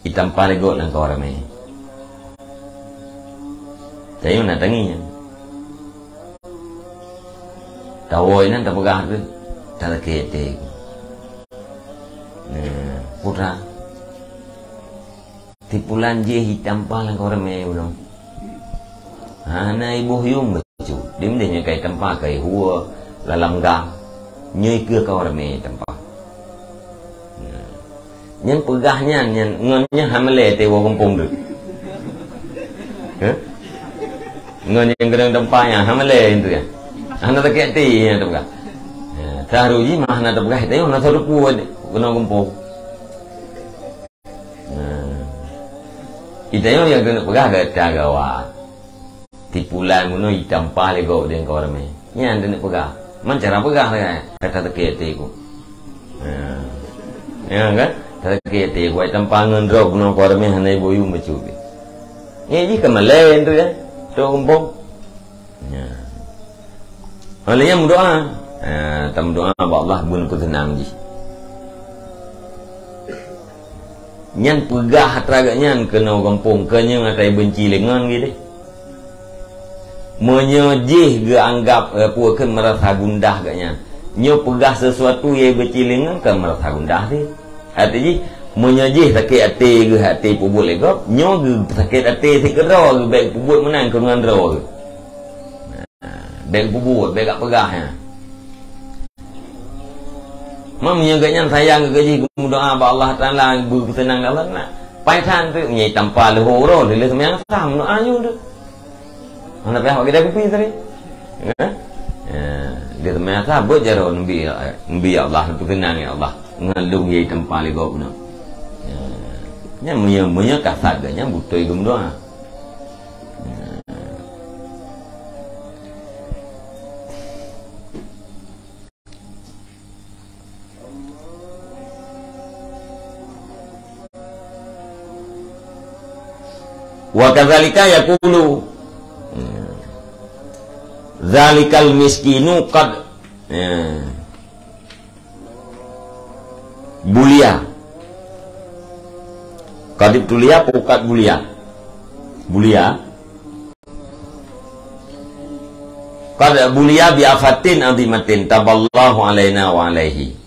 itampa lé gob lam kawan ramé. Tanyoe na tangieng. Tawoe nan tapeugah keu, tatakée até. Nah, putra. Tipulan jih itampa lam kawan ramé unoe. Hana iboh yuem bacut. Dimdeh nyoe kai tampa kai hue lalam gang. Nyoe keuh kawan ramé tampa. Nah. Nyan peugah nyan, nyan ngon nyan hamalé teuh woe gampông tu. Hah? Ngon nyang keudang tampa nyan hamalé tu ya. Hana sakét até nyan tapeugah. Ya, taru jih mah hana tapeugah teuh, hana taru pun keunoe gampông. Nah. Itanyoe nyang keuneuk peugah gata gawa. Tipulan bunoe itampa lé gob deungon kawan ramé. Nyan keuneuk peugah. Man cara peugah lagée kata teuke até ku. Nah. Ya kan? Kata teuke até ku, itampa ngon droe bunoe kawan ramé hana iboh yuem bacut. Nyan jih ka malée tu ya. Tu gampông. Nya. Oleh nyan meudoá. Ha, tameudoá bak Allah bun peuseunang jih. Nyan peugah atra geuh nyan keunoe gampông, keu nyang atra benci lé ngon geuh deh. Meunyoe jih geuanggab, eh, peue kheun meurasa gundah geuh nyan. Nyoe peugah sesuatu nyang benci lé ngon ka meurasa gundah deh. Até jih, meunyoe jih sakét até geuh até peubuet lé gob, nyoe geuh sakét até sikeudroe geuh bék peubuet meunan keu ngon droe geuh. Nah, bék peubuet, bék gak peugah nyan. Meunyoe geuh nyan sayang geuh jih geumeudoá bak Allah Taala, beupeuseunang Allah na. Pai that tu, meunyoe itampa leuhô uroe, lheueh seumayang sah meudoá nyoe tu. Hana payah bak geuda kupi tadi. Ya? Ya, dia teumanyata buet jaroe Nabi, Nabi ya Allah, neupeukeunang ya Allah. Ngon lôn ye teumpa lé gob nyoe. Ya. Nyan meunyoe, meunyoe kasat geuh nyan beutôi geumeudoá. Ya. Wa kadzalika yaqulu, ya, dzalikal miskinu qad, ya. bulia. Qad ibtuliya, bukan bulia. Bulia. Qad buliya bi afatin azimatin taballahu alaina wa alaihi.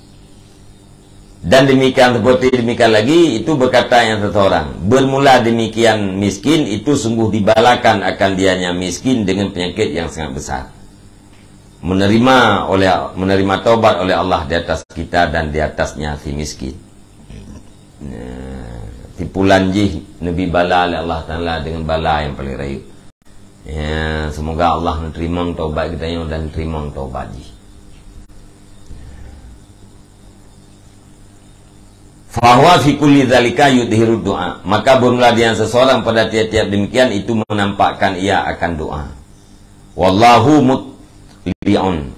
Dan demikian, seperti demikian lagi, itu berkata yang seseorang, bermula demikian miskin, itu sungguh dibalakan akan dianya miskin dengan penyakit yang sangat besar. Menerima oleh, menerima taubat oleh Allah di atas kita dan di atasnya si miskin. Nah, si pulan jih neubi bala oleh Allah Taala dengan bala yang paling rayeuk. Ya, semoga Allah neuteurimong taubat geutanyoe dan neuteurimong taubat jih. Fahuwa fi kulli dzalika yudhiru du'a. Maka bermula dengan seseorang pada tiap-tiap demikian itu menampakkan ia akan doa. Wallahu muttali'un.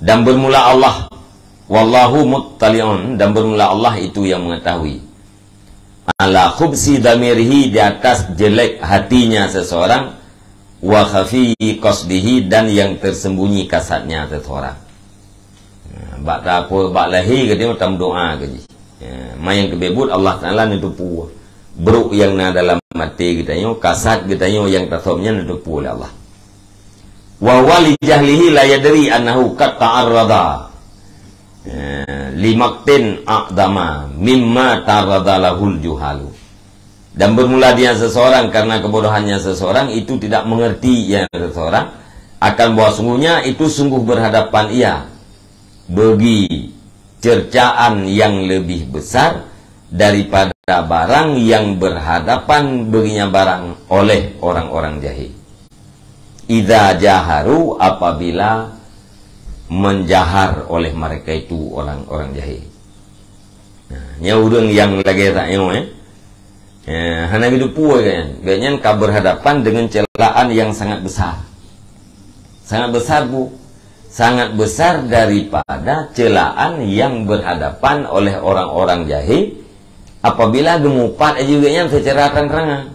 Dan bermula Allah. Wallahu muttali'un. Dan bermula Allah itu yang mengetahui. Ala khubsi dhamirihi, di atas jelek hatinya seseorang, wa khafi qasdihi, dan yang tersembunyi kasadnya seseorang. Nah, bak ta-, bak lahé geutanyoe tameudoa keu jih. Ya, ma nyang keubeubut Allah Taala neuteupeue. Brok nyang na dalam até geutanyoe, kasad geutanyoe nyang tasôb nyan neuteupeue lé Allah. Wa huwa li jahlihi la yadri annahu qad ta'arrada, eh, li maqtin a'zama mimma ta'arrada lahul juhalu. Dan bermula dengan seseorang karena kebodohannya seseorang itu tidak mengerti ia seseorang akan bahwa sungguhnya itu sungguh berhadapan ia bagi cercaan yang lebih besar daripada barang yang berhadapan baginya barang oleh orang-orang jahil. Idza jaharu, apabila menjahar oleh mereka itu orang-orang jahil. Nah, nyoe ureuëng nyang lagée tanyoe, eh. Eh, hana geuteupeue gobnyan. Gobnyan ka berhadapan dengan celaan yang sangat besar. Sangat besar, Bu. Sangat besar daripada celaan yang berhadapan oleh orang-orang jahil apabila geumupat aju gobnyan secara terang-terangan.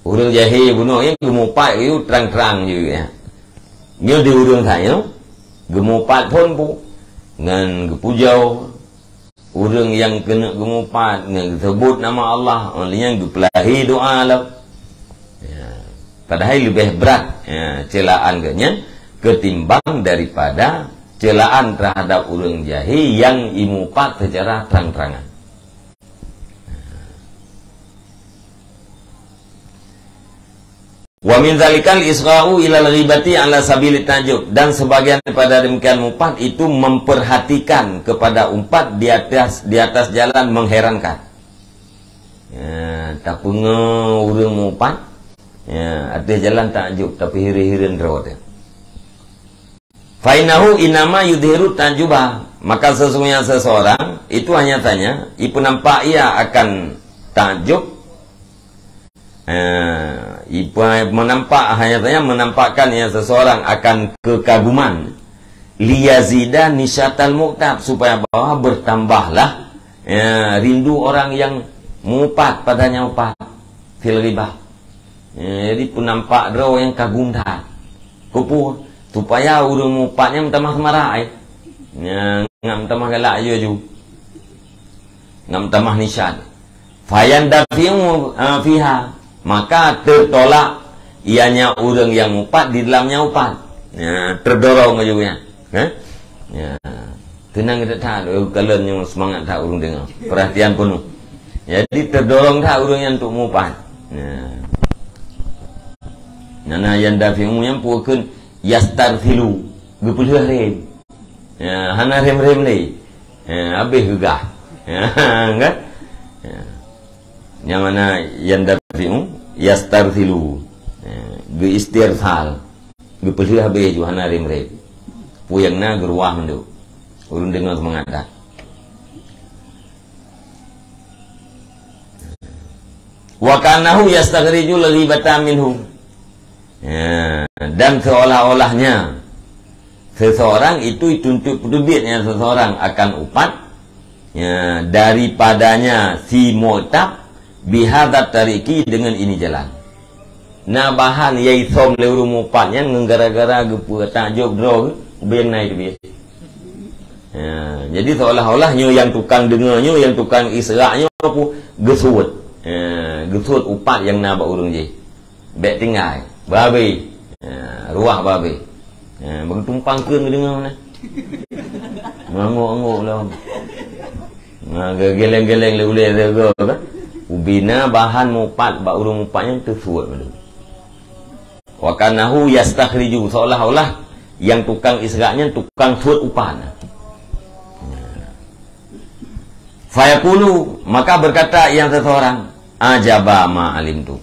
Ureuëng jahé bunoe nyan geumupat geuyue trang-trang jih, ya. Nyoe di ureuëng tanyoe geumupat phon pu ngon geupujoe. Ureuëng nyang keuneuk geumupat ngon geuseubut nama Allah, óh lheueh nyan geupeulahé doa lom. Ya. Padahai leubeh brat, ya, celaan geuh nyan ketimbang daripada celaan terhadap ureuëng jahé nyang imupat secara trang-trangan. Wa min zalikal isra'u ilal ghibati ala sabili ta'jub, dan sebagian daripada demikian mupat itu memperhatikan kepada umpat di atas, di atas jalan mengherankan. Ya, tapeungoe ureuëng mupat, ya, ateueh jalan takjub, tapi hireuen-hireuen droe teuh. Fa innahu innama yudhiru ta'juba, maka sesungguhnya seseorang itu hanya tanya, ipeunampak ia akan takjub, eh, ipe-, menampak, hanya tanya menampakkan ia seseorang akan kekaguman, liyazida nisyatal mu'tab, supaya bahwa bertambahlah, ya, rindu orang yang mupat padanya upat fil ghibah. Ya, jadi peunampak droe nyang kagum that. Keupeue? Supaya ureuëng mupat nyan meutamah seumarak, eh. Nya, ngat meutamah galak aju-aju. Ngat meutamah nisyat. Fayandafi'u, ah, fiha. Maka tertolak ianya ureuëng nyang mupat di dalamnya upat. Ya, terdorong aju nyan. Eh? Ya. Teunang that-that, eh, kalon nyoe seumangat that ureuëng deungoe. Perhatian penuh. Jadi terdorong that ureuëng nyan untuk mupat. Ya. Nana yandafi'u nyan pue kheun yastarsilu, geupeulheueh rem. Ya, hana rem-rem lé. Ya, habéh geugah. Ya, kan? Ya. Nyang mana yandafi'u, yastarsilu. Ya, geuistirsal. Geupeulheueh habéh ju hana rem-rem. Pue nyang na geuruwah mandum. Ureuëng deungoe seumangat that. Wa ka'annahu yastakhrijul ghibata minhu. Ya, dan seolah-olahnya seseorang itu dituntut peuteubiet nyan seseorang akan upat, ya, daripadanya si mu'tab bihadzat tariqi, dengan ini jalan. Na bahan nyang isom lé ureuëng mupat nyan ngon gara-gara geupeue takjub droe, beng na itu biasa. Ya, jadi seolah-olah nyoe nyang tukang deungoe nyoe, nyang tukang Isra nyoe pun geusuet. Ya, geusuet upat nyang na bak ureuëng jih. Bék tinggai. Babe. Ya, ruah babe. Ya, beutumpang keu geudeungoe na. Ngangok-ngok lom. Nah, geleng-geleng le uleh rega kan. Ubina bahan mupat bak ureuëng mupat nyang teusuet baru. Wa kanahu yastakhriju, seolah-olah yang tukang Isra nyan tukang suet upan. Fayaqulu, maka berkata yang seseorang, "Ajaba ma alimtu."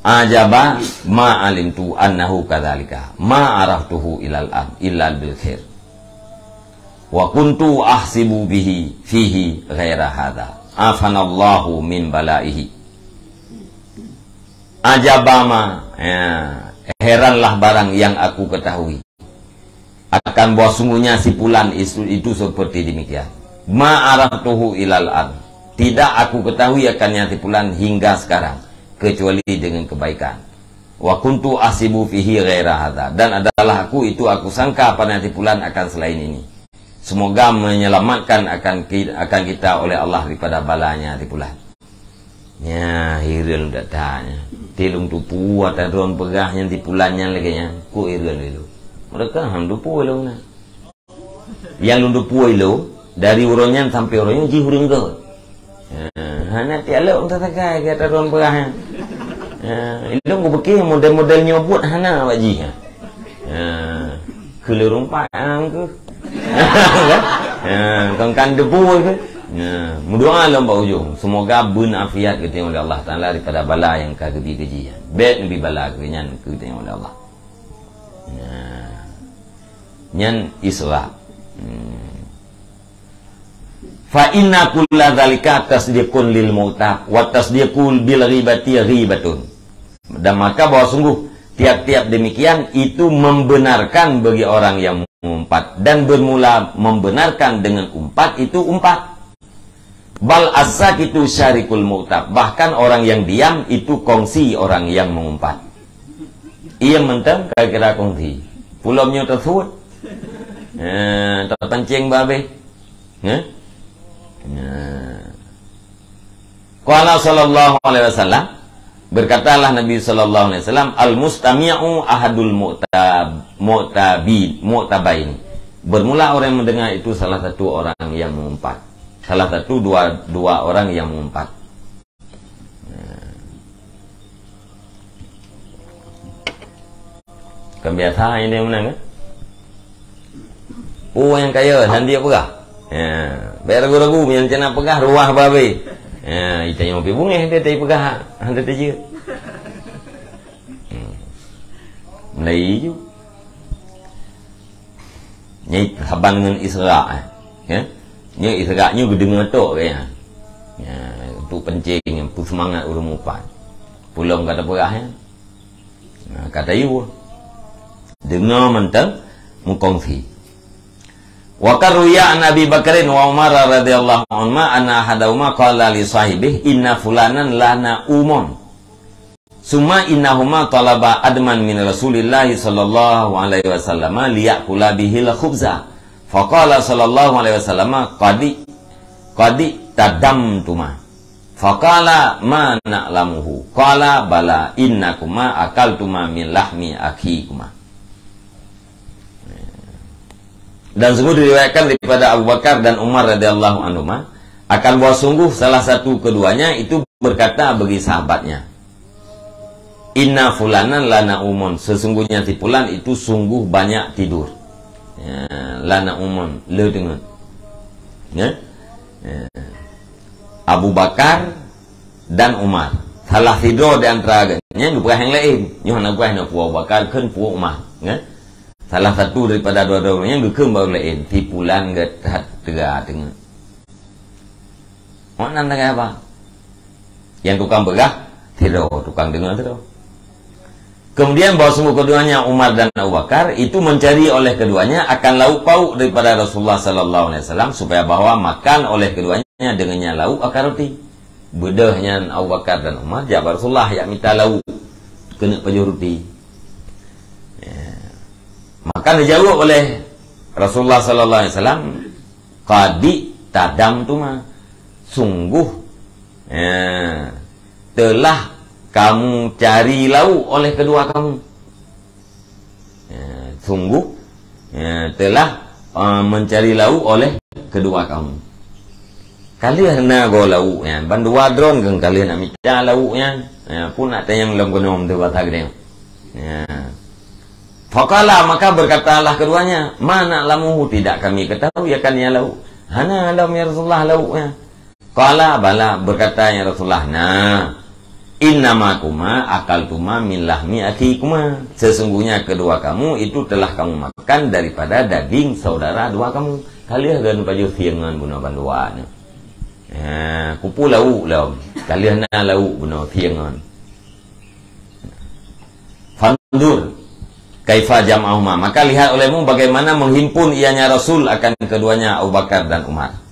"Ajaba ma alimtu annahu kadzalika. Ma araftuhu ilal an, illa bil khair. Wa kuntu ahsibu bihi, fihi ghaira hadza. Afanallahu min balaihi." Ajaba ma, ya, heranlah barang yang aku ketahui akan bahwa sungguhnya si pulan itu, itu seperti demikian. Ma araftuhu ilal an. Tidak aku ketahui akannya si pulan hingga sekarang, kecuali dengan kebaikan. Wa kuntu ahsibu fihi ghaira hadza. Dan adalah aku itu aku sangka pada si pulan akan selain ini. Semoga menyelamatkan akan ki-, akan kita oleh Allah daripada balanya si pulan. Nya, hireuen that-that nyan. Ti lôn tupu ata droen peugah nyan si pulan nyan lagée nyan. Kok hireuen lé lôn? Meureuka han tupu lôn na. Nyang lôn tupu lôn, dari uroe nyan sampoe uroe nyoe jih ureuëng göt. Ha, hana tialok meusagai gata droen peugah nyan. Ha, ilôn kupiké model-model nyoe buet hana bak jih. Ha. Ha, keu lôn rumpat, ha, keu. Ha, kon kan debu keu. Ha, meudoa lom bak ujong, semoga beuna afiat geutanyoe oleh Allah Taala daripada bala nyang ka geubi keu jih. Bék neubi bala keu nyan keu geutanyoe oleh Allah. Ha. Nyan Isra. Hmm. Fa inna kulla dzalika tasdiqun lil mu'tab, wa tasdiqul bil ghibati ghibatun. Dan maka bahwa sungguh tiap-tiap demikian itu membenarkan bagi orang yang mengumpat, dan bermula membenarkan dengan umpat itu umpat. Bal as-sakitu syarikul mu'tab, bahkan orang yang diam itu kongsi orang yang mengumpat. Ia mentang kira-kira kongsi. Pulom nyoe tersebut. Eh, terpancing babeh. Ya? Ya. Qala sallallahu alaihi wasallam, berkatalah Nabi sallallahu alaihi wasallam, "Al-mustami'u ahadul mu'tab-, mu'tabi-, mu'tabaini." Bermula orang yang mendengar itu salah satu orang yang mengumpat. Salah satu dua, dua orang yang mengumpat. Kan biasa ini menang kan? Oh, nyang kaya, han dia peugah. Ya, bayar ragu-ragu, nyang cina peugah, ruah babe. Ya, ita nyang pi bungeh dia tadi peugah, han dia tadi. Hmm. Mulai ju. Nyan saban ngon Isra, eh. Ya. Nyoe Isra nyoe geudeungoe tok kayaknya. Ya, untuk pencing, untuk semangat ureuëng mupat. Pulom kata peugah, ya. Nah, kata yue. Deungoe mantong mukongsi. Wa qad ruwiya an Abi Bakrin wa Umar radhiyallahu anhuma anna ahadahuma qala li sahibih, "Inna fulanan lana umon." Summa innahuma talaba adman min Rasulillahi sallallahu alaihi wasallam liyakula bihil khubza. Faqala sallallahu alaihi wasallam, "Qadi, qadi tadamtuma." Faqala, "Ma na'lamuhu." Qala, "Bala, innakuma akaltuma min lahmi akhikuma." Dan sungguh diriwayatkan daripada Abu Bakar dan Umar radhiyallahu anhuma, akan bahwa sungguh salah satu keduanya itu berkata bagi sahabatnya, "Inna fulanan lana umon, sesungguhnya si pulan itu sungguh banyak tidur." Ya, lana umon, le deungon. Ya? Ya. Abu Bakar dan Umar. Salah sidroe di antara geuh nyan geupeugah nyang laén. Nyoe hana geupeugah nyoe peue Abu Bakar, kheun peue Umar, ya. Salah satu daripada dua-dua nyan geukheun bak ureuëng laén, si pulan geuh that teuga teungoh. Makna teuga apa? Nyang tukang peugah, sidroe, tukang deungoe sidroe. Kemudian bahwa sungguh keduanya Umar dan Abu Bakar itu mencari oleh keduanya akan lauk pauk daripada Rasulullah sallallahu alaihi wasallam supaya bahwa makan oleh keduanya dengannya lauk akan roti. Beudôh nyan Abu Bakar dan Umar jak bak Rasulullah jak mita lauk keuneuk pajoh roti. Ya. Maka Kan dijawab oleh Rasulullah sallallahu alaihi wasallam, "Qad iqtadamtuma." Sungguh, ya, telah kamu cari lauk oleh kedua kamu. Ya, sungguh, ya, telah, eh, mencari lauk oleh kedua kamu. Ka lheueh na goe lauk nyan, bandua droe keuh ka lheueh nak mita lauk nyan. Ya, pun nak tanyong lom keunoe teuh basa geude. Ya. Faqala, maka berkatalah keduanya, "Ma na'lamuhu, tidak kami ketahui akan nyan lauk." Hana lom ya Rasulullah lauk nyan. Qala, "Bala," berkata ya Rasulullah, "Na, innama kuma akaltuma min lahmi akhikuma." Sesungguhnya kedua kamu itu telah kamu makan daripada daging saudara dua kamu. Ka lheueh geuh pajoh sieng ngon bunoe bandua nyoe. Ha, kupu lauk lom. Ka lheueh na lauk bunoe sieng ngon. Fanzur kaifa jam'ahuma. Maka lihat olehmu bagaimana menghimpun ianya Rasul akan keduanya Abu Bakar dan Umar.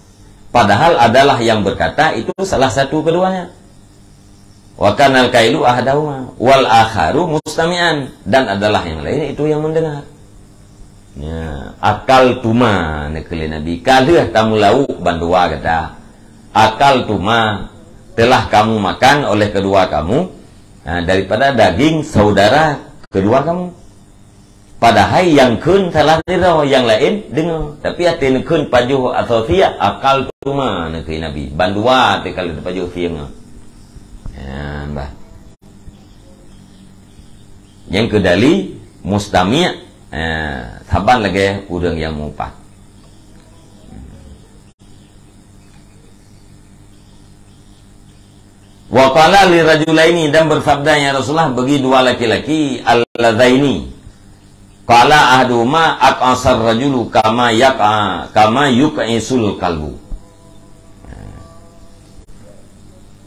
Padahal adalah yang berkata itu salah satu keduanya. Wa kanal kailu ahadahuma wal akharu mustami'an, dan adalah yang lain itu yang mendengar. Ya, akaltuma, neukheun lé Nabi. Ka lheueh tameu lauk bandua gata. Akaltuma, telah kamu makan oleh kedua kamu, ha, daripada daging saudara kedua kamu. Padahai nyang kheun salah sidroe, nyang laén deungoe. Tapi até neukheun pajoh asoe siek, akaltuma, neukheun Nabi. Bandua teuh ka lheueh pajoh sieng. Ya, bah. Nyang keudali mustami', eh, saban lagée ureuëng nyang mupat. Wa qala li rajulaini, dan bersabda ya Rasulullah bagi dua laki-laki, allazaini qala ahaduhuma aq'asar rajulu kama yaq'a, kama yuq'isul kalbu.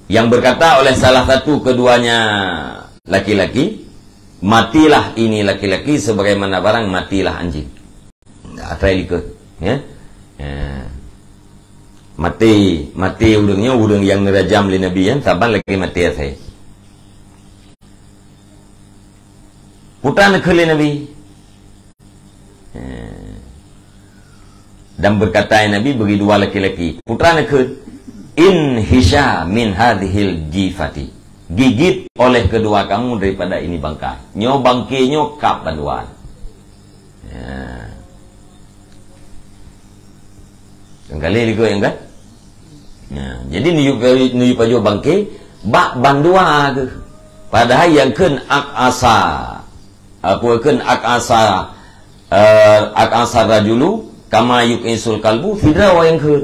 Yang berkata oleh salah satu keduanya laki-laki, "Matilah ini laki-laki sebagaimana barang matilah anjing." Asai likot, ya. Ya. Mati, mati ureuëng nyoe, ureuëng nyang neurajam lé Nabi nyan, saban lagée mati asai. Putra neukheun lé Nabi. Ya. Dan berkata Nabi bagi dua laki-laki, putra neukheun, "Inhisha min hadhil jifati." Gigit oleh kedua kamu daripada ini bangkai. Nyoe bangke nyoe kab bandua. Ya. Kali likot nyang kan? Ya, jadi nuju, nuju pajoh bangke bak bandua keuh. Padahai nyang kheun aq'asa. Apa kheun aq'asa, eh, aq'asa rajulu kama yuq'isul kalbu, sidroe nyang kheun.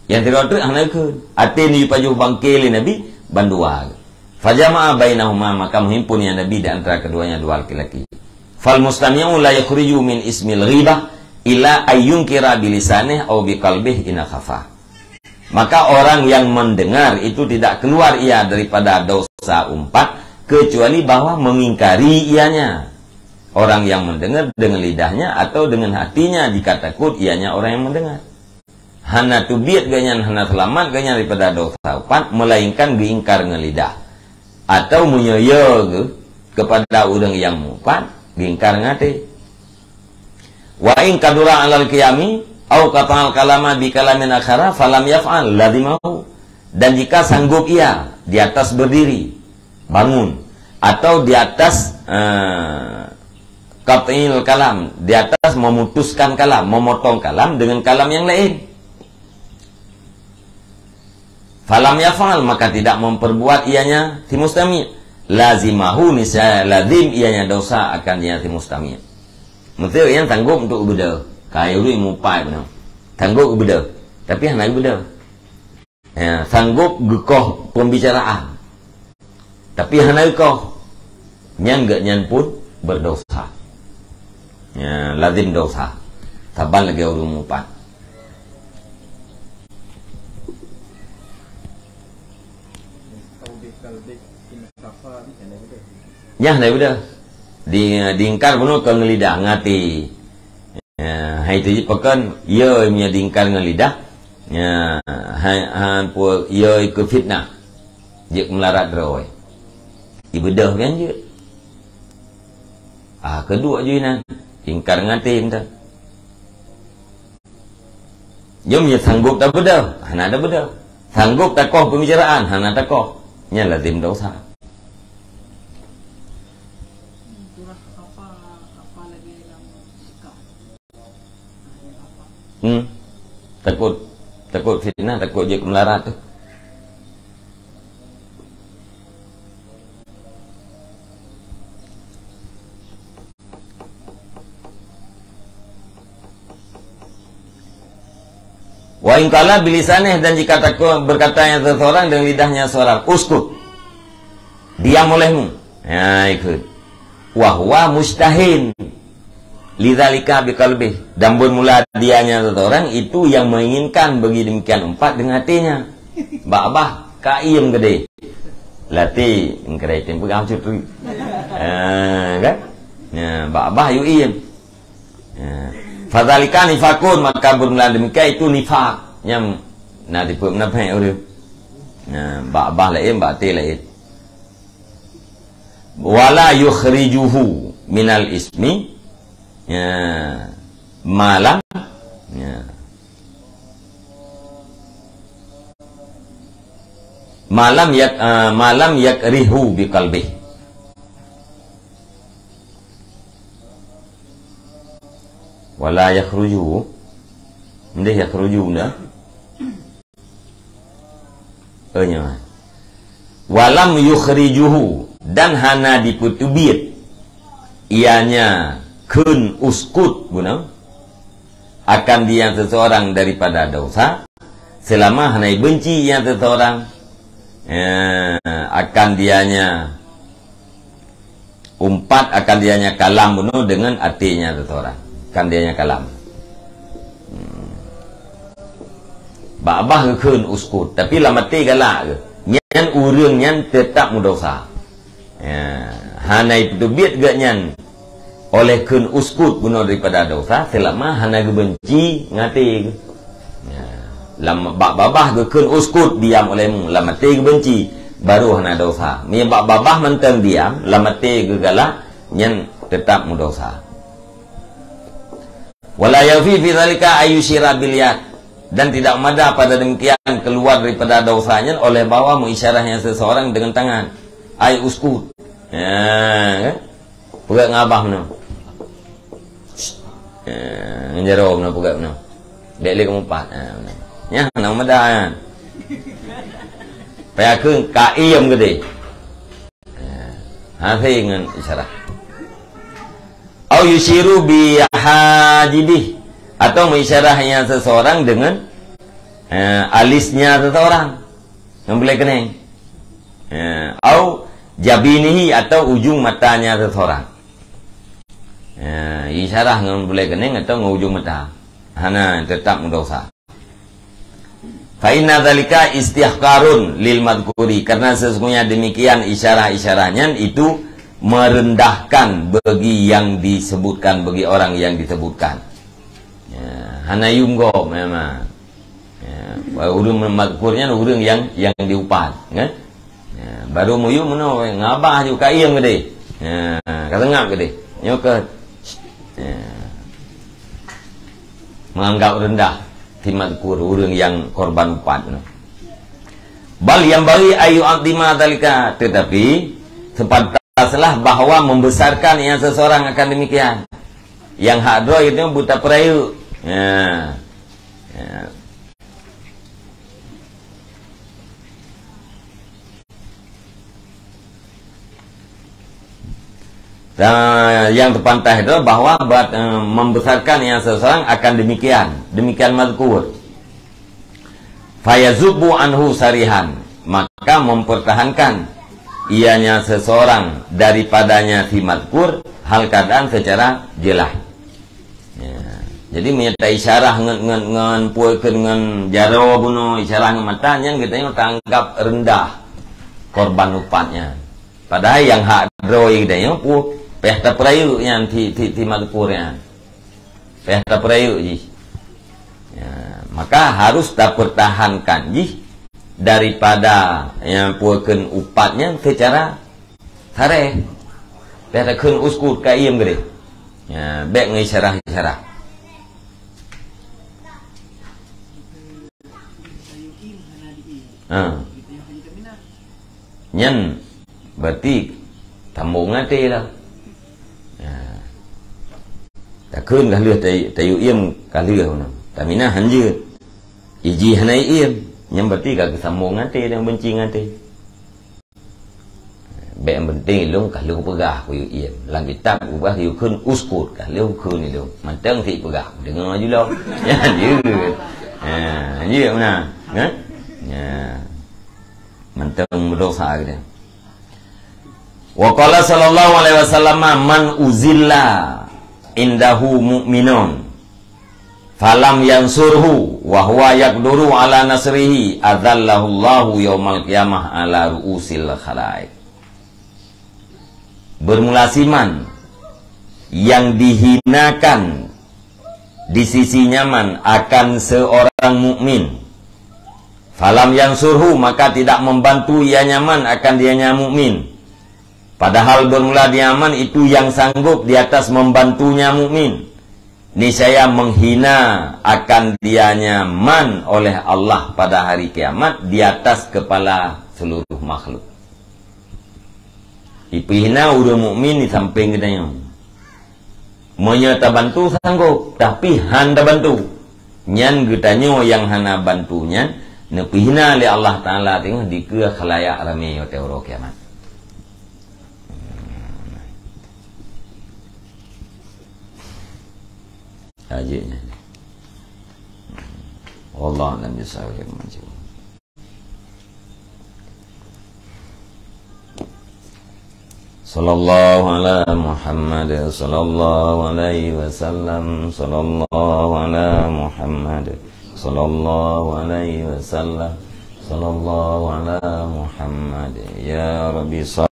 Nyang sidroe teuk hana kheun. Até nuju pajoh bangke lé Nabi bandua keuh. Fajama'a bainahuma, maka menghimpun ya Nabi di antara keduanya dua laki-laki. Fal mustami'u la yukhriju min ismil ghibah illa ayyunkira bilisanih au biqalbih ina khafa. Maka orang yang mendengar itu tidak keluar ia daripada dosa umpat kecuali bahwa mengingkari ianya. Orang yang mendengar dengan lidahnya atau dengan hatinya jika takut ianya orang yang mendengar. Hana teubiet geuhnyan, hana seulamat geuhnyan daripada dosa umpat, melainkan geuingkar ngon lidah. Atau meunyoe yo geuh kepada ureuëng nyang mupat, geuingkar ngon até. Wa in qadura 'alal qiyami au qata'al kalama bi kalamin akhara falam yaf'al lazimahu. Dan jika sanggup ia di atas berdiri, bangun, atau di atas, eh, qat'il kalam, di atas memutuskan kalam, memotong kalam dengan kalam yang lain. Falam yaf'al, maka tidak memperbuat ianya si mustami'. Lazimahu, niscaya lazim ianya dosa akan dia si mustami'. Mesti yang sanggup untuk beudôh. Kayu ni mupai beuna. Sanggup beudôh. Tapi hana beudôh. Ya, sanggup geukoh pembicaraan. Tapi hana geukoh. Nyan geuhnyan pun berdosa. Ya, lazim dosa. Saban lagée ureuëng mupat. Nyan hana beudôh. Di, diingkar bunoe kon ngon lidah, ngon até. Ya, hai tu jih pakon, ya, meunyoe diingkar ngon lidah. Ya, hai, han pu, ya, ikeu fitnah. Jeuet meularat droe. Ibeudôh kan jeuet. Ah, keudua ju inan. Ingkar ngon até mantong. Jom ya sanggup tabeudôh, hana tabeudôh. Sanggup takoh pembicaraan, hana takoh. Nyan lazim dosa. Hmm. Takot, takot fitnah, takot jeuet keu meularat tu. Wa in qala bilisanih, dan jika takut berkatanya seseorang dengan lidahnya seorang, "Uskut." Diam olehmu. Ya, ikut. Wa huwa mustahin lidzalika biqalbih. Dan bermula dianya seseorang itu yang menginginkan bagi demikian empat dengan hatinya. Bak bah, ka iem gede. Lati, engkere tempu gam cutri. Ah, kan? Ya, bak bah yu iem. Ya. Fadzalika nifaqun, maka bermula demikian itu nifak. Nyang na tipe menafik ureueng. Ya, bak bah lain, bak ti lain. Wala yukhrijuhu minal ismi, ya, malam, ya, malam yak, eh, malam yakrihu biqalbih. Wala yakhruju. Ndeh yakhruju dah. Oh, nyoe. Walam yukhrijuhu, dan hana dipeuteubiet ianya kheun uskut guna akan dia seseorang daripada dosa, selama hana benci ia seseorang, eh, akan dianya umpat akan dianya kalam bunoe dengan até nya seseorang. Akan dianya kalam. Hmm. Bak bah geukheun uskut, tapi lam até galak geuh. Nyan ureueng nyan teutap meudosa. Ya, hana ipeubiet geuh nyan oleh kheun uskut bunoe daripada dosa, selama hana geubenci ngon até geuh. Ya. Lam bak babah geukheun uskut diam olehmu, lam até geubenci, baru hana dosa. Meunyo bak babah mantong diam, lam até geugalak, nyan teutap meudosa. Wala yakfi fi dzalika ayyusyira bil yad. Dan tidak mada pada demikian keluar daripada dosa nyan oleh bahwa meuisyarah nyan seseorang dengan tangan. Ai uskut. Ya, kan? Peugah ngon babah meunoe. Eh, ngon jaroe meunoe peugah meunoe. Bèk lé kamoe pat. Eh, meunoe. Nyan hana meuda nyan. Payah kheun ka iem geude. Eh, hase ngon isyarah. Au yusyiru bi hajibih, atau meuisyarah nyan seseorang dengan, eh, alisnya seseorang. Ngon bulèe keuneng. Eh, au jabinihi, atau ujung matanya seseorang. Eh, isyarah ngon bulèe keuneng atau ngon ujung mata. Hana, teutap meudosa. Fa inna dzalika istihqarun lil madhkuri, karena sesungguhnya demikian isyarah-isyarah nyan itu merendahkan bagi yang disebutkan, bagi orang yang disebutkan. Ya, hana yum gob memang. Ya, ureueng madhkur nyan ureueng yang, yang diupat, kan? Ya, baru muyum meunoe, ngabah ju ka iem geude. Ya, ka seungab geude. Nyoe keuh, ya, menganggap rendah si madhkur, ureueng yang korban upat nyoe. Bal yanbaghi an yu'azzima dzalika, tetapi sepantaslah bahwa membesarkan yang seseorang akan demikian. Yang hak droe itu buta peurayeuk. Ya. Ya. Dan yang terpantas itu bahwa buat, eh, membesarkan yang seseorang akan demikian, demikian madhkur. Fayazubbu anhu sarihan, maka mempertahankan ianya seseorang daripadanya si madhkur hal keadaan secara jelas. Ya. Jadi, meunyo taisyarah ngon, ngon, ngon peue kheun ngon jaroe bunoe, isyarah ngon mata, nyan geutanyoe taanggap rendah korban upat nyan. Padahai nyang hak droe geutanyoe peue, payah tapeurayeuk nyan si, si, si madhkur nyan. Payah tapeurayeuk jih. Ya, maka harus tapertahankan jih daripada nyang peue kheun upat nyan secara sareh. Payah takheun uskut ka iem geude. Ya, bèk ngon isyarah-isyarah. Ha. Nyan berarti sambong até lah. Ha. Takheun ka lheueh tay-, tayue iem ka lheueh meunan. Taminah hanjeuet. Iji hana iem. Nyan berarti ka geusambong até dan benci ngon até. Bèk nyang penting lôn ka lheueh peugah kuyue iem. Lam kitab ubah yue kheun uskut, ka lheueh kheun ilôn. Mantong sit peugah, deungoe ju lom. Nyan jeuet. Ha, jeuet meunan. Ha? Ya. Mantong berdosa gitu. Wa qala sallallahu alaihi wasallam, "Man uzilla indahu mu'minun, falam yansurhu wa huwa yaqduru ala nasrihi, adzallahu Allahu yaumal qiyamah ala ru'usil khalaiq." Bermula siman yang dihinakan di sisi nyaman akan seorang mukmin, falam yansurhu, maka tidak membantu ia nyaman akan dianya mukmin. Padahal bermula dia man itu yang sanggup di atas membantunya mukmin. Niscaya menghina akan dianya man oleh Allah pada hari kiamat di atas kepala seluruh makhluk. Ipeuhina ureuëng mukmin di samping geutanyoe. Meunyoe tabantu sanggob, tapi han tabantu. Nyan geutanyoe nyang hana bantu nyan neupeuhina lé Allah Taala teungoh dikeue khalayak ramé watée uroe kiamat. Ajik nyan. Wallahu a'lam bishawab. Sallallahu ala Muhammad, sallallahu alaihi wasallam, sallallahu ala Muhammad, sallallahu alaihi wasallam, sallallahu ala Muhammad. Ya Rabbi,